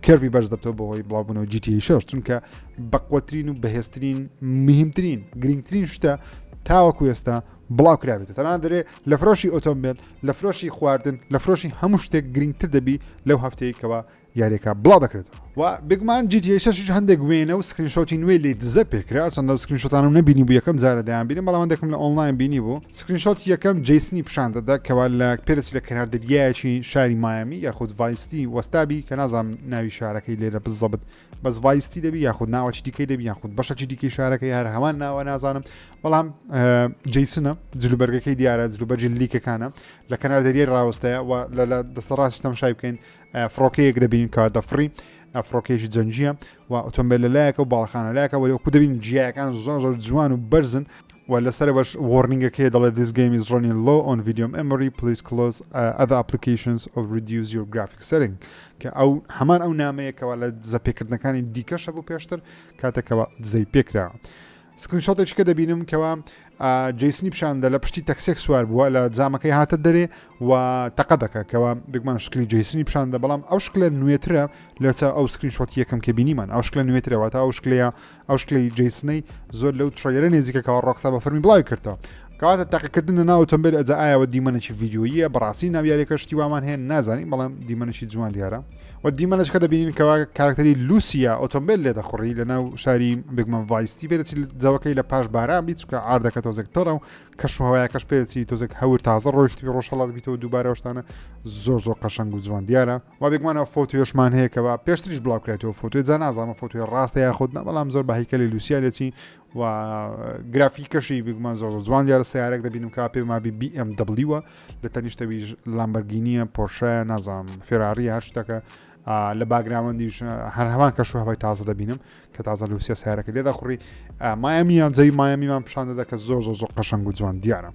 curve ی بەرز دەبتەوە بەهۆی بڵاوبوونەوە GTA 6 چونکە بەقوەترین و بەهێزترین مهمترین گرنگترین شتە تاوەکو ئێستا بڵاو کرابێت تەنانەت دەرێ لە فرۆشی ئۆتۆمبیل لە فرۆشی خواردن لە فرۆشی هەموو شتێک گرنگتر دەبی لەو هەفتەیە کەوا یاریەکە بڵاو دەکرێتەوە و بێگومان GTA 6 هەندێک وێنە و screenshot ی نوێ لێ دزە پێکرا چەند لەو screenshot انم نەبینی بوو یەکەم جارە دەیان بینم بەڵام هەندێکم لە ئۆنلاین بینی بوو screenshot یەکەم جەیسنی پیشان دەدا کەوا لە پێدەچی لە کەنار دەریایەکی شاری مایامی یاخود Vice City وەستابی کە نازانم ناوی شارەکەی لێرە بزەبت بەس Vice City دەبی یاخود ناوەکی دیکەی دەبی یاخود بەشەکی دیکەی شارەکەی هەر هەمان ناوە نازانم بەڵام جەیسنە جلوبەرگەکەی دیارە جلوبەرگی لیکەکانە لە کەنار دەریای ڕاوەستایە و لە دەستە ڕاستی تەماشای بکەین فڕۆکەیەک دەبینین کە دەفڕی فڕۆکەیەکی جەنگیە و ئۆتۆمبیل لە لایەکە و باڵخانە لایەکە و وەکو دەبین جیایەکان زۆر زۆر جوان و بەرزن و لەسەرەوەش warning ەکەی دەڵێت this game is running low on video memory please close uh, other applications or reduce your graphic setting کە ئەو هەمان ئەو نامەیەکەوە لە دزەپێکردنەکانی دیکەش هەبوو پێشتر کاتێکەوە دزەی پێکراوە screenshot ێکی کە دەبینم کەوا جەیسنی پیشاندە لە پشتی تەکسێک سوار بووە لە جامەکەی هاتە دەرێ و تەقە دەکە کەوا بگمان شکلی جەیسنی پیشاندە بەڵام ئەو شکلە نوێترە لەچە ئەو screenshot یەکەم کە بینیمان ئەو شکلە نوێترەوە تا ئەو شکلەیە ئەو شکلی جەیسنەی زۆر لەو trailer ە نێزیکەکەەوە ڕۆکسا بە فەرمی بڵاوی کردەوە کەواتە تاقیکردن لە ناو ئۆتۆمبیل ئەجا ئایەوە دیمەنێکی ڤیدیۆییە بەڕاستی ناو یاریەکە شتی وامان هەیە نازانین بەڵام دیمەنێکی جوان دیارە و دیمەنەشکە دەبینین کەوا کارکتەری لوسیا ئۆتۆمبیل لێ دەخوڕی لە ناو شاری بگمە Vice City پێدەچی جەوەکەی لە پاش باران بیت چکە ئاردەکە تۆزێک تەڕە و کەش و هەوایەکەش پێدەچی تۆزێک هەور تازە ڕۆیشتبی ڕۆژهەڵات بیتەوە دووبارە شتانە زۆر زۆر قەشەنگ و جوان دیارە و بێگومانەوە فۆتۆیشمان هەیە کەوا پێشتریش بڵاو کرایتەوە فۆتۆی جا نازانم فۆتۆی ڕاستە یاخود نا بەڵام زۆر بە هەیکەلی لوسیا لێچی و گرافیکەشی بگومان زۆر زۆر جوان دیارە سیارێک دەبینم کا پێ مابی BMW لە تەنیشتەویش لامبەرگینیە پۆرشە نازانم فێراریە هەر شتەکە. لە background یش هەر هەمان کەش و هەوای تازە دەبینم کە تازە لوسیە سیارەکە لێ دەخوڕی مایامیان جەوی مایامیمان پیشان دەدا کە زۆر زۆر زۆر قەشەنگ و جوان دیارە.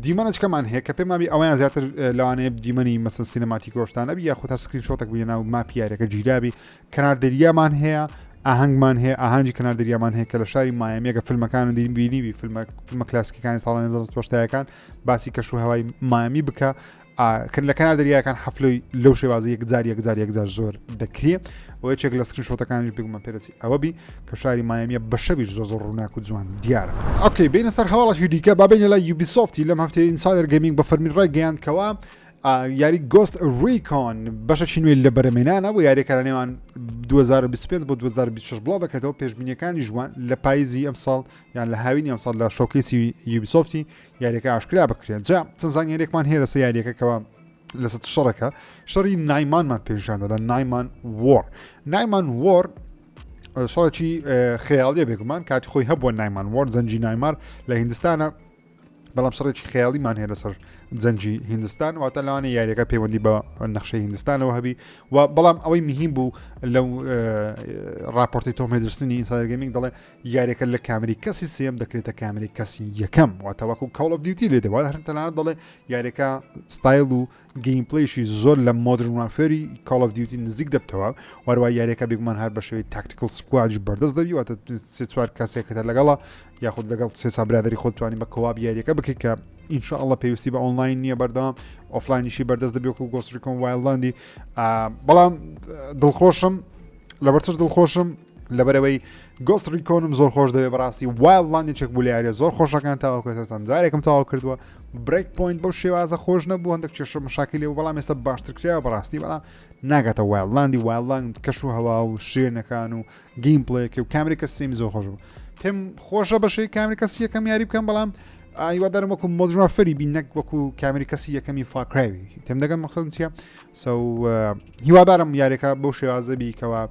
دیمەنەچکەمان هەیە کە پێماوی ئەویان زیاتر لەوانەیە دیمەنی مەسە cinematic ۆشتانە بی یاخود هەر screenshot ێک بی ناو map ی یاریەکە گیرابی کەنار دەریامان هەیە ئاهەنگمان هەیە ئاهەنگی کەنار دەریامان هەیە کە لە شاری مایامیەکە فیلمەکان دین بینیبی فیلمە فیلمە کلاسیکەکانی ساڵانی 1970ەکان باسی کەش و هەوای مایامی بکە کە لە کەنار دەریاکان حەفلەی لەو شێوازە یەکجار یەکجار یەکجار زۆر دەکرێ و یەکێک لە screenshot ەکانیش بگومان پێدەچی ئەوە بی کە شاری مایامیە بە شەویش زۆر زۆر ڕووناک و جوان دیارە. okay بینە سەر هەواڵێکی دیکە با بینە لای یوبیسۆفتی لەم هەفتەیە Insider Gaming بە فەرمی ڕایگەیاند کەوا یاری Ghost Recon بەشەکی نوێ لە بەرەمێنانە بۆ یاریەکە لە نێوان 2025 بۆ 2026 بڵاو دەکرێتەوە پێشبینیەکانی ژوان لە پاییزی ئەمساڵ یان لە هاوینی ئەمساڵ لە showcase ی یوبیسۆفتی یاریەکە ئاشکرا بکرێت جا چەند زانیاریێکمان هەیە لەسەر یاریەکە کەوا لەسەر شەڕەکە شەڕی نایمانمان پێشان دەدا Naiman War Naiman War شەڕێکی خەیاڵیە بێگومان کاتی خۆی هەبووە Naiman War جەنگی نایمار لە هیندستانە بەڵام شەڕێکی خەیاڵیمان هەیە لەسەر جەنگی هیندستان واتە لەوانە یاریەکە پەیوەندی بە نەخشەی هیندستانەوە هەبی و بەڵام ئەوەی مهم بوو لەو راپۆرتی تۆم هێدرسنی Insider Gaming دەڵێ یاریەکە لە کامری کەسی سێم دەکرێتە کامری کەسی یەکەم واتە وەکو Call of Duty لێ دەوات هەر تەنانەت دەڵێ یاریەکە ستایل و gameplay شی زۆر لە Modern Warfare ی Call of Duty نزیک دەبتەوە وەروە یاریەکە بێگومان هەر بە شێوەی tactical squad بەردەست دەبی واتە سێ چوار کەسێکەتە لەگەڵە یاخود لەگەڵ سێ چا برادری خۆت توانی بە co-op یاریەکە بکەیت کە ئینشاءاللە پێویستی بە ئۆنلاین نییە بەردەوام offline یشی بەردەست دەبێت و Ghost Recon Wildlands ی بەڵام دڵخۆشم لەبەر چش دڵخۆشم لەبەرەوەی Ghost Recon م زۆر خۆش دەوێت بەڕاستی Wildlands یەکێک بوو لە یاریە زۆر خۆشەکان تاوەکو ئێستا چەند جارێکم تەواو کردووە Breakpoint بەو شێوازە خۆش نەبوو هەندێک کێشە مشاکلی لێ بەڵام ئێستا باشتر کراوە بەڕاستی بەڵام ناگاتە Wildlands ی Wildlands کەش و هەوا و شوێنەکان و gameplay ەکە و کامری کەسی سێمی زۆر خۆش بوو پێم خۆشە بەشەی کامری کەسی یەکەم یاری بکەم بەڵام هیوادارم وەکو Modern Warfare ی بین نەک وەکو کامری کەسی یەکەمی Far Cry وی تێم دەگەم مەقسەدم چییە so هیوادارم یاریەکە بەو شێوازە بی کەوا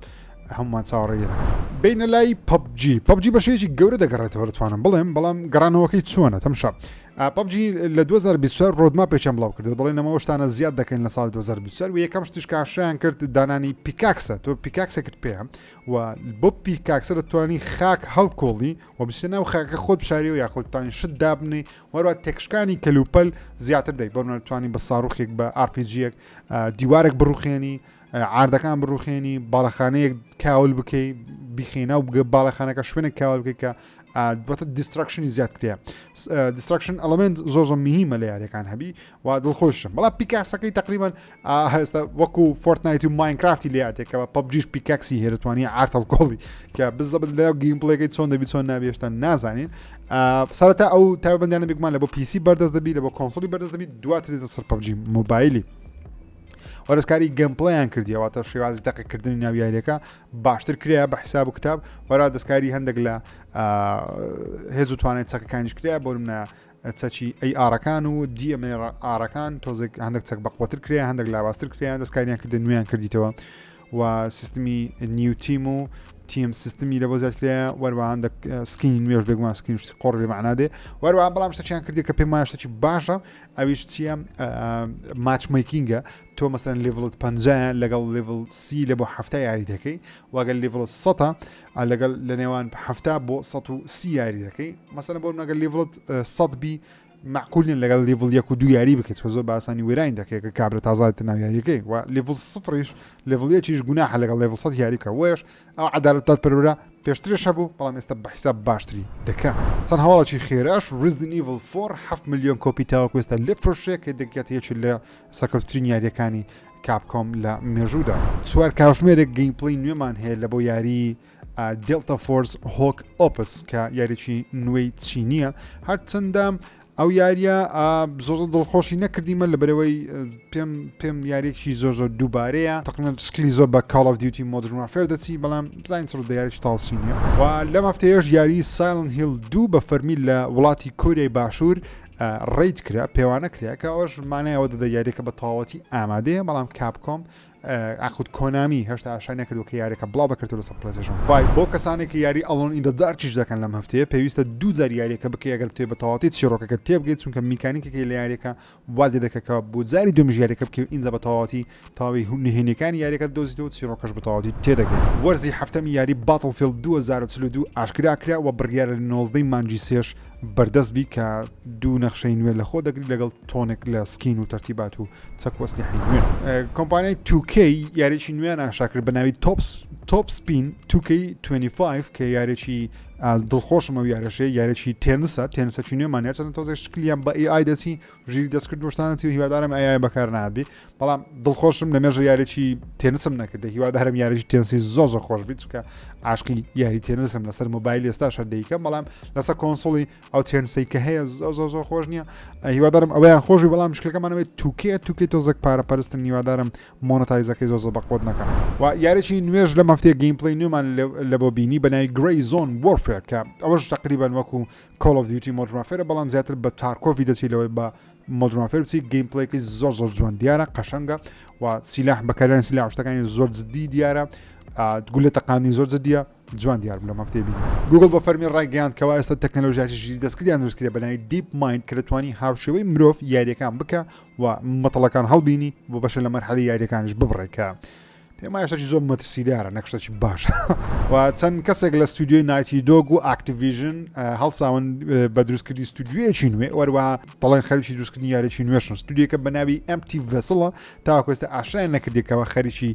هەمومان چاوەڕێی دەکەن بینە لای PUBG PUBG بە شێوەیەکی گەورە دەگەڕێتەوە دەتوانم بڵێم بەڵام گەڕانەوەکەی چۆنە تەمشا PUBG لە 2024 roadmap ێکیان بڵاو کردەوە دەڵێن ئەمە شتانە زیاد دەکەین لە ساڵی 2024 و یەکەم شتیش کاشیان کرد دانانی pickaxe ە تۆ pickaxe ێکت پێ و بۆ pickaxe ە دەتوانی خاک هەڵکۆڵی و بچێت ناو خاکە خۆت بشاری و یاخود توانی شت دابنی وەروە تێکشکانی کەلوپەل زیاتر دەی بۆ توانی بە ساڕوخێک بە RPG یەک دیوارێک بڕوخێنی عاردەکان بڕوخێنی باڵەخانەیەک کاول بکەی بیخێنا و بگە باڵەخانەکە شوێنێک کاول بکەی کە بەتە destruction ی زیاد کرێ destruction element زۆر زۆر مهمە لە یاریەکان هەبی و دڵخۆشم بەڵام pickaxe ەکەی تقریبان هێستا وەکو Fortnite و Minecraft ی لێ یاتێکەوە PUBG ش pickaxe ی هێرتوانی عارتەڵ کۆڵی کە بزەبت لە gameplay ەکەی چۆن دەبی چۆن نابی هێشتا نازانین سەرەتا ئەو تایبەتمەندیانە بێگومان لە بۆ PC بەردەست دەبی لە بۆ console ی بەردەست دەبی دواتر دێتە سەر PUBG Mobile ی وەرزکاری gameplay یان کردیەوە واتە شێوازی تەقەکردنی ناو یاریەکە باشتر کرایە بە حساب و کتاب وەرا دەستکاری هەندێک لە هێز و توانای چەکەکانیش کرا بۆ منە چەکی AR ەکان و DMR ەکان تۆزێک هەندێک چەک بەقوتر کرا هەندێک لاوازتر کرایان دەستکاریان کردن نوێیان کردیتەوە و سیستمی new team و team system ی لە بۆ زیاد کرایە وەروە هەندێک skin ی نوێش بێگومان skin شتی قۆڕ بێ مەعنا دێ وەروە بەڵام شتێکیان کردی کە پێم وایە شتێکی باشە ئەویش چییە matchmaking ە تۆ مەسەن level ت پەنجایە لەگەڵ level سی لە بۆ هەفتا یاری دەکەی واگەر level سەتە لەگەڵ لە نێوان هەفتا بۆ 130 یاری دەکەی مەسەن بۆ نەگەر level ت سەد بی معقول نیە لەگەڵ level یەک و دوو یاری بکەیت چونکە زۆر بە ئاسانی وێرانی دەکەیت کە کابرا تازە ناو یاریەکەی و level سفریش level یەکیش گوناحە لەگەڵ level سەد یاری بکە وەیش ئەو عەدالەت دادپەروەرە پێشترش هەبوو بەڵام ئێستا بە حیساب باشتری دەکا. چەند هەواڵێکی خێراش Resident Evil 4 7 ملیۆن کۆپی تاوەکو ئێستا لێ فرۆشرێ کە دەگاتە یەکێ لە سەرکەوتوترین یاریەکانی Capcom لە مێژوودا. چوار کاژمێرێک gameplay نوێمان هەیە لە بۆ یاری Delta Force Hawk Ops کە یاریی نوێی چینیە هەرچەندە ئەو یاریە زۆر زۆر دڵخۆشی نەکردیمە لە بەرەوەی پێم پێم یاریێکی زۆر زۆر دووبارەیە تقریبا شکلی زۆر بە Call of Duty Modern Warfare دەچی بەڵام بزانین چ ڕوودە یاریی تاو چینیە و لەم هەفتەیەش یاری Silent Hill دوو بە فەرمی لە وڵاتی کۆریای باشوور rate کرا پێوانە کرا کە ئەوەش مانای ئەوە دەدە یاریەکە بە تەواوەتی ئامادەیە بەڵام Capcom. ئاخود کۆنامی هێشتا ئاشای نەکردو کە یاریەکە بڵاو دەکرێتەوە لەسەر پلەیستەیشن 5. بۆ کەسانێک کە یاری Alone in the Dark یش دەکەن لەم هەفتەیە پێویستە دوو جار یاریەکە بکەی ئەگەر بتەوێت بە تەواوەتی چیڕۆکەکە تێبگەیت، چونکە میکانیکەکەی لە یاریەکە وا لێ دەکە کە بۆ جاری دووەمیش یاریەکە بکەی و ئینجا بە تەواوەتی تەواوی نهێنیەکانی یاریەکە دۆزیتەوە و چیڕۆکەش بە تەواوەتی تێدەگەیت. وەرزی حەفتەمی یاری Battlefield 2042 ئاشکرا کرا و بڕیارە لە 19 ی مانگی سێش بەردەست بی کە دوو نەخشەی نوێ لەخۆ دەگری لەگەڵ تۆنێک لە skin و تەرتیبات و چەک و ئەسلیحەی نوێ. کۆمپانیای 2K یاریی نوێیان ئاشکرا کرد بە ناوی Top Spin 2K25 کە یاریی دڵخۆشم ئەو یارەشەیە یاریی تێنسە تێنسەکی نوێمان هەرچەندە تۆزێک شکلیان بە AI دەچی ژیری دەستکرد بۆشتانەتی و هیوادارم AI بەکار نابی بەڵام دڵخۆشم لە مێژە یاریی تێنسم نەکردە هیوادارم یاریی تێنسی زۆر زۆر خۆش بیت چونکە عاشقی یاری تێنسم لەسەر مۆبایل ئێستا شەر دەیکەم بەڵام لەسەر console ی ئەو تێنسەی کە هەیە زۆر زۆر زۆر خۆش نییە هیوادارم ئەویان خۆشی بەڵام مشکلەکەمانەوەی 2K 2K تۆزێک پارە پەرستن هیوادارم monetize ەکەی زۆر زۆر بەقوت نەکەن و یاریی نوێژ لە مەفتەیە gameplay نوێمان لە بۆ بینی بە ناوی Gray Zone Warfare کە ئەوەش تقریبان وەکو Call of Duty Modern Warfare ە بەڵام زیاتر بە Tarkov ی دەچی لەوەی بە Modern Warfare بچی gameplay ەکەی زۆر زۆر جوان دیارە قەشەنگە و سیلاح بەکارێن سیلاح شتەکانی زۆر جدی دیارە گولە تەقانی زۆر جدیە جوان دیار لە مەفتێ بینی. گوگڵ بە فەرمی ڕایگەیاند کەوا ئێستا تەکنەلۆژیاتی ژیری دەستکردیان دروست کردیە بە ناوی DeepMind کە دەتوانی هاوشێوەی مرۆڤ یاریەکان بکە و مەتەڵەکان هەڵبینی و بەشە لە مەرحەلەی یاریەکانیش ببڕێ کە پێم وایە شتێکی زۆر مەترسیدارە نەک شتێکی باش و چەند کەسێک لە ستودیۆی Naughty Dog و Activision هەڵساون بە دروستکردنی ستودیۆیەکی نوێ وەروە دەڵێن خەریکی دروستکردنی یاریی نوێشن ستودیۆکە بە ناوی Empty Vessel ە تاوەکو ئێستا ئاشنایان نەکردێکەوە خەریکی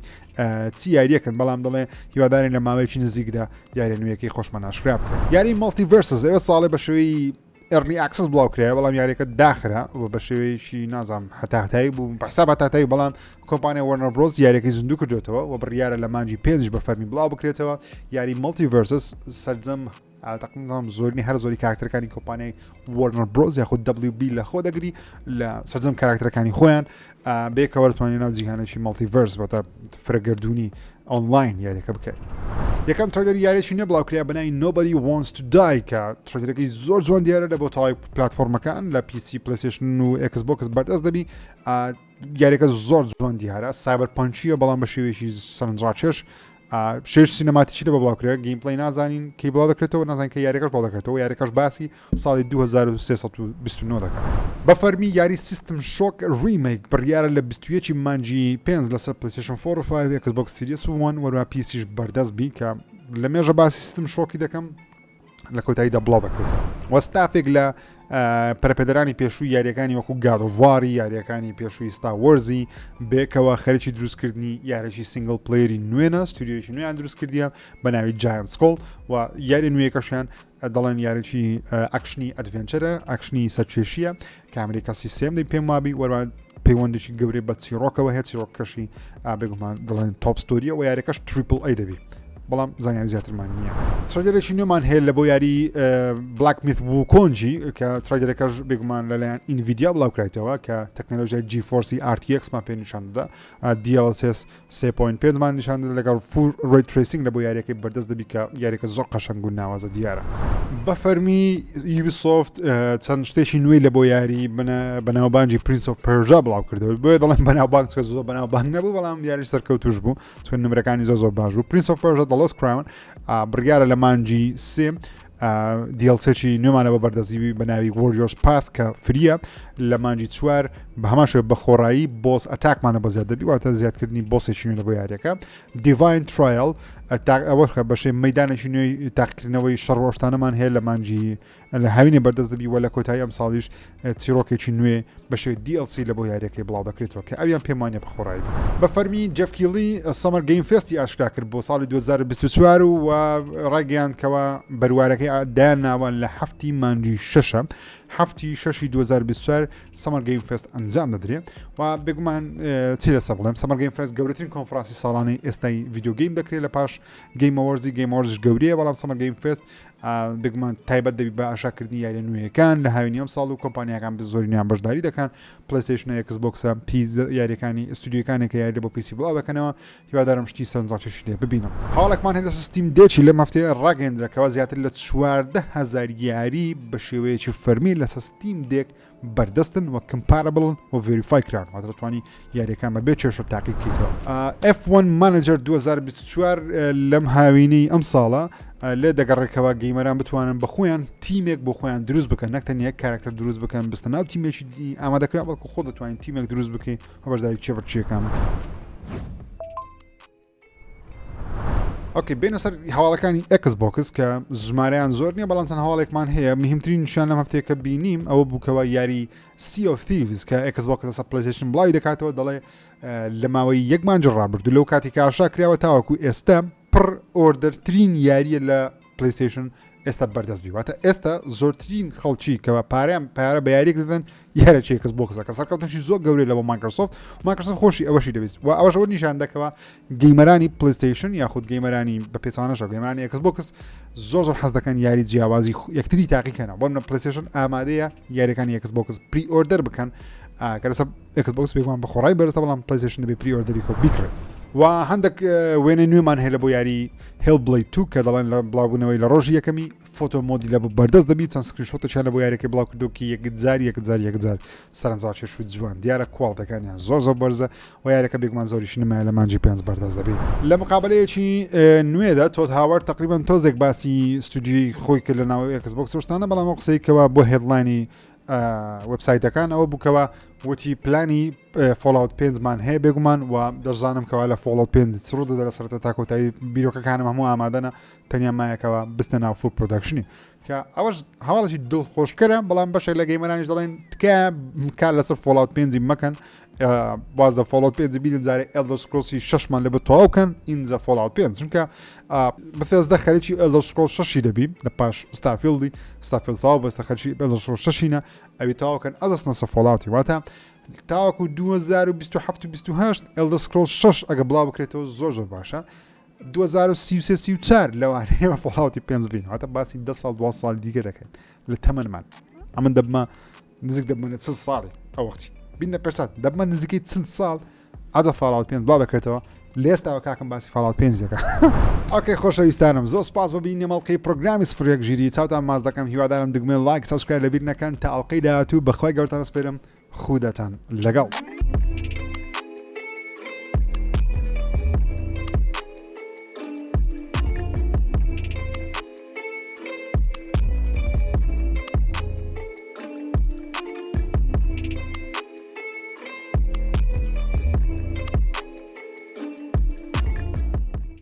چی یاریەکەن بەڵام دەڵێ هیوادارین لە ماوەیەکی نزیکدا یاریە نوێیەکەی خۆشمان ئاشکرا بکەن یاری MultiVersus ئەوە ساڵێ بە شێوەی early access بڵاو کرایە بەڵام یاریەکە داخرا و بە شێوەیەکی نازانم هەتاهتایی بوو بە حساب هەتاهتایی بەڵام کۆمپانیا Warner Bros یاریەکەی زیندوو کردوێتەوە و بڕیارە لە مانگی پێنجش بە فەرمی بڵاو بکرێتەوە یاری MultiVersus سەرجەم تقریبا زۆرینەی هەر زۆری کارکتەرەکانی کۆمپانیای Warner Bros یاخود WB لە خۆ دەگری لە سەرجەم کارکتەرەکانی خۆیان بێکەوە دەتوانێت ناو جیهانێکی multiverse بەتە فرەگەردوونی ئۆنلاین یاریەکە بکەیت. یەکەم trailer یاریی نوێ بڵاوکرا بە ناوی Nobody Wants to Die کە trailer ەکەی زۆر جوان دیارە لە بۆ تەواوی پلاتفۆرمەکان لە PC PlayStation و Xbox بەردەست دەبی یاریەکە زۆر جوان دیارە cyberpunk یە بەڵام بە شێوەیەکی سەرنجڕاکێش شێش cinematic ی لە بە بڵاوکرێ gameplay نازانین کەی بڵاو دەکرێتەوە نازانین کە یاریەکەش بڵاو دەکرێتەوە یاریەکەش باسی ساڵی 2329 دەکات. بە فەرمی یاری System Shock Remake بڕیارە لە 21 مانگی پێنج لەسەر PlayStation 4 و 5 Xbox Series 1 وەروە PC یش بەردەست بی کە لە مێژە باسی System Shock ی دەکەم لە کۆتاییدا بڵاو دەکرێتەوە و ستافێک لە پەرەپێدەرانی پێشووی یاریەکانی وەکو God of War ی یاریەکانی پێشووی Star Wars ی بێکەوە خەریکی دروستکردنی یاریی single player ی نوێنە ستودیۆیەکی نوێیان دروست کردیە بە ناوی Giant Skull و یاری نوێیەکەشیان دەڵێن یاریی action ی adventure ە action ی سەرکێشیە کامری کەسی سێم دەی پێم وابی وەروە پەیوەندێکی گەورەی بە چیڕۆکەوە هەیە چیرۆکەشی بێگومان دەڵێن top story ە و یاریەکەش triple A دەبی بەڵام زانیاری زیاترمان نییە trailer ێکی نوێمان هەیە لە بۆ یاری Black Myth Wukong ی کە trailer ەکەش بێگومان لەلایەن Nvidia بڵاوکرایتەوە کە تەکنەلۆژیای GeForce ی RTX مان پێ نیشان دەدا DLSS 3.5 مان نیشان دەدا لەگەڵ full ray tracing لە بۆ یاریەکەی بەردەست دەبی کە یاریەکە زۆر قەشەنگ و ناوازە دیارە. بە فەرمی Ubisoft چەند شتێکی نوێی لە بۆ یاری بەناوبانگی Prince of Persia بڵاو کردەوە بۆیە دەڵێم بەناوبانگ چکە زۆر بەناوبانگ نەبوو بەڵام یاری سەرکەوتوش بوو چون نمرەکانی زۆر زۆر باش بوو Prince of Persia The Lost Crown بڕیارە لە مانگی سێ DLC ێکی نوێمانە بە بەردەزیوی بە ناوی Warrior's Path کە free یە لە مانگی چوار بە هەمان شێوە بە خۆڕایی boss attack مانە بە زیاد دەبی واتە زیادکردنی boss ێکی نوێ لە بۆ یاریەکە Divine Trial ئەوەش کە بەشێ مەدانێکی نوێی تاقیکردنەوەی شەڕۆشتانەمان هەیە لە مانگی لە هاوینێ بەردەست دەبی وە لە کۆتایی ئەم ساڵیش چیرۆکێکی نوێ بە شێوەی DLC لە بۆ یاریەکەی بڵاو دەکرێتەوە کە ئەویان پێم وانیە بە خۆڕایی بێت. بە فەرمی جێف کیلی Summer Game Fest ی ئاشکرا کرد بۆ ساڵی 2024 و ڕایگەیاند کەوا بەروارەکەی دایان ناوە لە هەفتی مانگی شەشە هەفتی شەشی 2024 Summer Game Fest ئەنجام دەدرێت و بێگومان چی لەسەر بڵێم Summer Game Fest گەورەترین کۆنفرانسی ساڵانەی ئێستای video game دەکرێت لە پاش Game Awards ی Game Awards ش گەورەیە بەڵام Summer Game Fest بێگومان تایبەت دەبی بە ئاشکراکردنی یاریە نوێیەکان لە هاوینی ئەم ساڵ و کۆمپانیاکان بە زۆرینیان بەشداری دەکەن PlayStation Xbox ە پی یاریەکانی ئستودیۆکانێک کە یاری بۆ PC بڵاو دەکەنەوە هیوادارم شتی سەرنجڕاکێشی لێ ببینم. هەواڵێکمان هەیە لەسەر Steam Deck ی لەم هەفتەیە ڕاگەیەندرا کەوا زیاتر لە 14 هەزار یاری بە شێوەیەکی فەرمی لەسەر Steam Deck بەردەستن و compatible ن و verify کران واتە دەتوانی یاریەکان بە بێ کێشە تاقی بکەیتەوە. F1 Manager 2024 لەم هاوینەی ئەم ساڵە لێ دەگەڕێکەوە gamer ان بتوانن بە خۆیان تیمێک بۆ خۆیان دروست بکەن نەک تەنیا کارکتەر دروست بکەن بستە ناو تیمێکی ئامادەکرا بەڵکو خۆ دەتوانین تیمێک دروست بکەین و بەشداری کێبڕکێیەکان بکەین. okay بێنە سەر هەواڵەکانی ئێکس بۆکس کە ژمارەیان زۆر نییە بەڵام چەند هەواڵێکمان هەیە مهمترین نیشان لەم هەفتەیە کە بینیم ئەوە بووکەوە یاری Sea of Thieves کە ئێکس بۆکس لەسەر پلەیستەیشن بڵاوی دەکاتەوە دەڵێ لە ماوەی یەک مانج ڕابردوو لەو کاتی کە ئاشا کراوە تاوەکو ئێستا pre order ترین یاریە لە پلیستشن ئێستا بەردەست بی واتە ئێستا زۆرترین خەڵکی کە بە پارەیان پارە بە یاریێک دەدەن یارەکی ئێکس بۆکسە کە سەرکەوتنشی زۆر گەورەی لە بۆ مایکرۆسۆفت مایکرۆسۆفت خۆشی ئەوەشی دەویست و ئەوەش ئەوە نیشان دەکەوە gamer انی پلیستشن یاخود gamer انی بە پێچوانەشە gamer انی ئێکس بۆکس زۆر زۆر حەز دەکەن یاری جیاوازی یەکتری تاقیکەنەوە بۆ منە پلیستشن ئامادەیە یاریەکانی ئێکس بۆکس pre order بکەن کە لەسەر ئێکس بۆکس بێگومان بە خۆڕای بەرزە بەڵام پلیستشن دەبێ pre order ی کۆ بیکڕێت و هەندێک وێنەی نوێمان هەیە لە بۆ یاری Hellblade 2 کە دەڵێن لە بڵاوبوونەوەی لە ڕۆژی یەکەمی photo mode ی لە بۆ بەردەست دەبی چەند screenshot ێکیان لە بۆ یاریەکەی بڵاو کردو کە یەکجار یەکجار یەکجار سەرنجڕاکێش و جوان دیارە کواڵتەکانیان زۆر زۆر بەرزە و یاریەکە بێگومان زۆریش نمایە لە مانجی پێنج بەردەست دەبی لە مقابلەیەکی نوێدا تۆد هاوارد تقریبا تۆزێک باسی ستودیوی خۆی کرد لە ناو ئێکس بۆکس شتانە بەڵام ئەو قسەی کەوا بۆ headline ی وبسایتەکان ئەوە بووکەوە وتی پلانی Fallout پێنجمان هەیە بێگومان و دەشزانم کەوا لە Fallout پێنج چڕ دەدە لە سەرەتا تا کۆتایی بیرۆکەکانم هەموو ئامادەنە تەنیا مایەکەوە بستە ناو full production ی کە ئەوەش هەواڵێکی دڵخۆشکەرە بەڵام بەشێک لە gamer انیش دەڵێن تکایە کار لەسەر Fallout پێنجی مەکەن واز لە Fallout پێنجی بیرن جارێ Elder Scrolls ی شەشمان لە بە تەواو کەن ئینجا Fallout پێنج چونکە Bethesda خەریکی Elder Scrolls شەشی دەبی لە پاش Starfield ی Starfield تەواو بەستە خەریکی Elder Scrolls شەشینە ئەوی تەواو کەن ئەزەستنە سەر Fallout ی واتە تاوەکو 2027 و 28 Elder Scrolls 6 ئەگە بڵاو بکرێتەوە زۆر زۆر باشە 2033 34 لەوانەیە بە Fallout ی پێنج بین واتە باسی 10 ساڵ 12 ساڵ دیکە دەکەین لە تەمەنمان ئەمن دەبمە نزیک دەبمە لە 40 ساڵی ئەو وەختی بینە پێشات دەبمە نزیکەی 40 ساڵ ئەجە Fallout پێنج بڵاو دەکرێتەوە لێستاوە کاکم باسی Fallout پێنج دەکە okay خۆشەویستانم زۆر سپاس بۆ بینی مەڵقی پرۆگرامی سفرێک ژیری چاوتان ماز دەکەم هیوادارم دگمێ like subscribe لەبیر نەکەن تا ئەڵلقەی داهاتوو بەخوای گەورتان سپێرم خودتان لەگەڵ.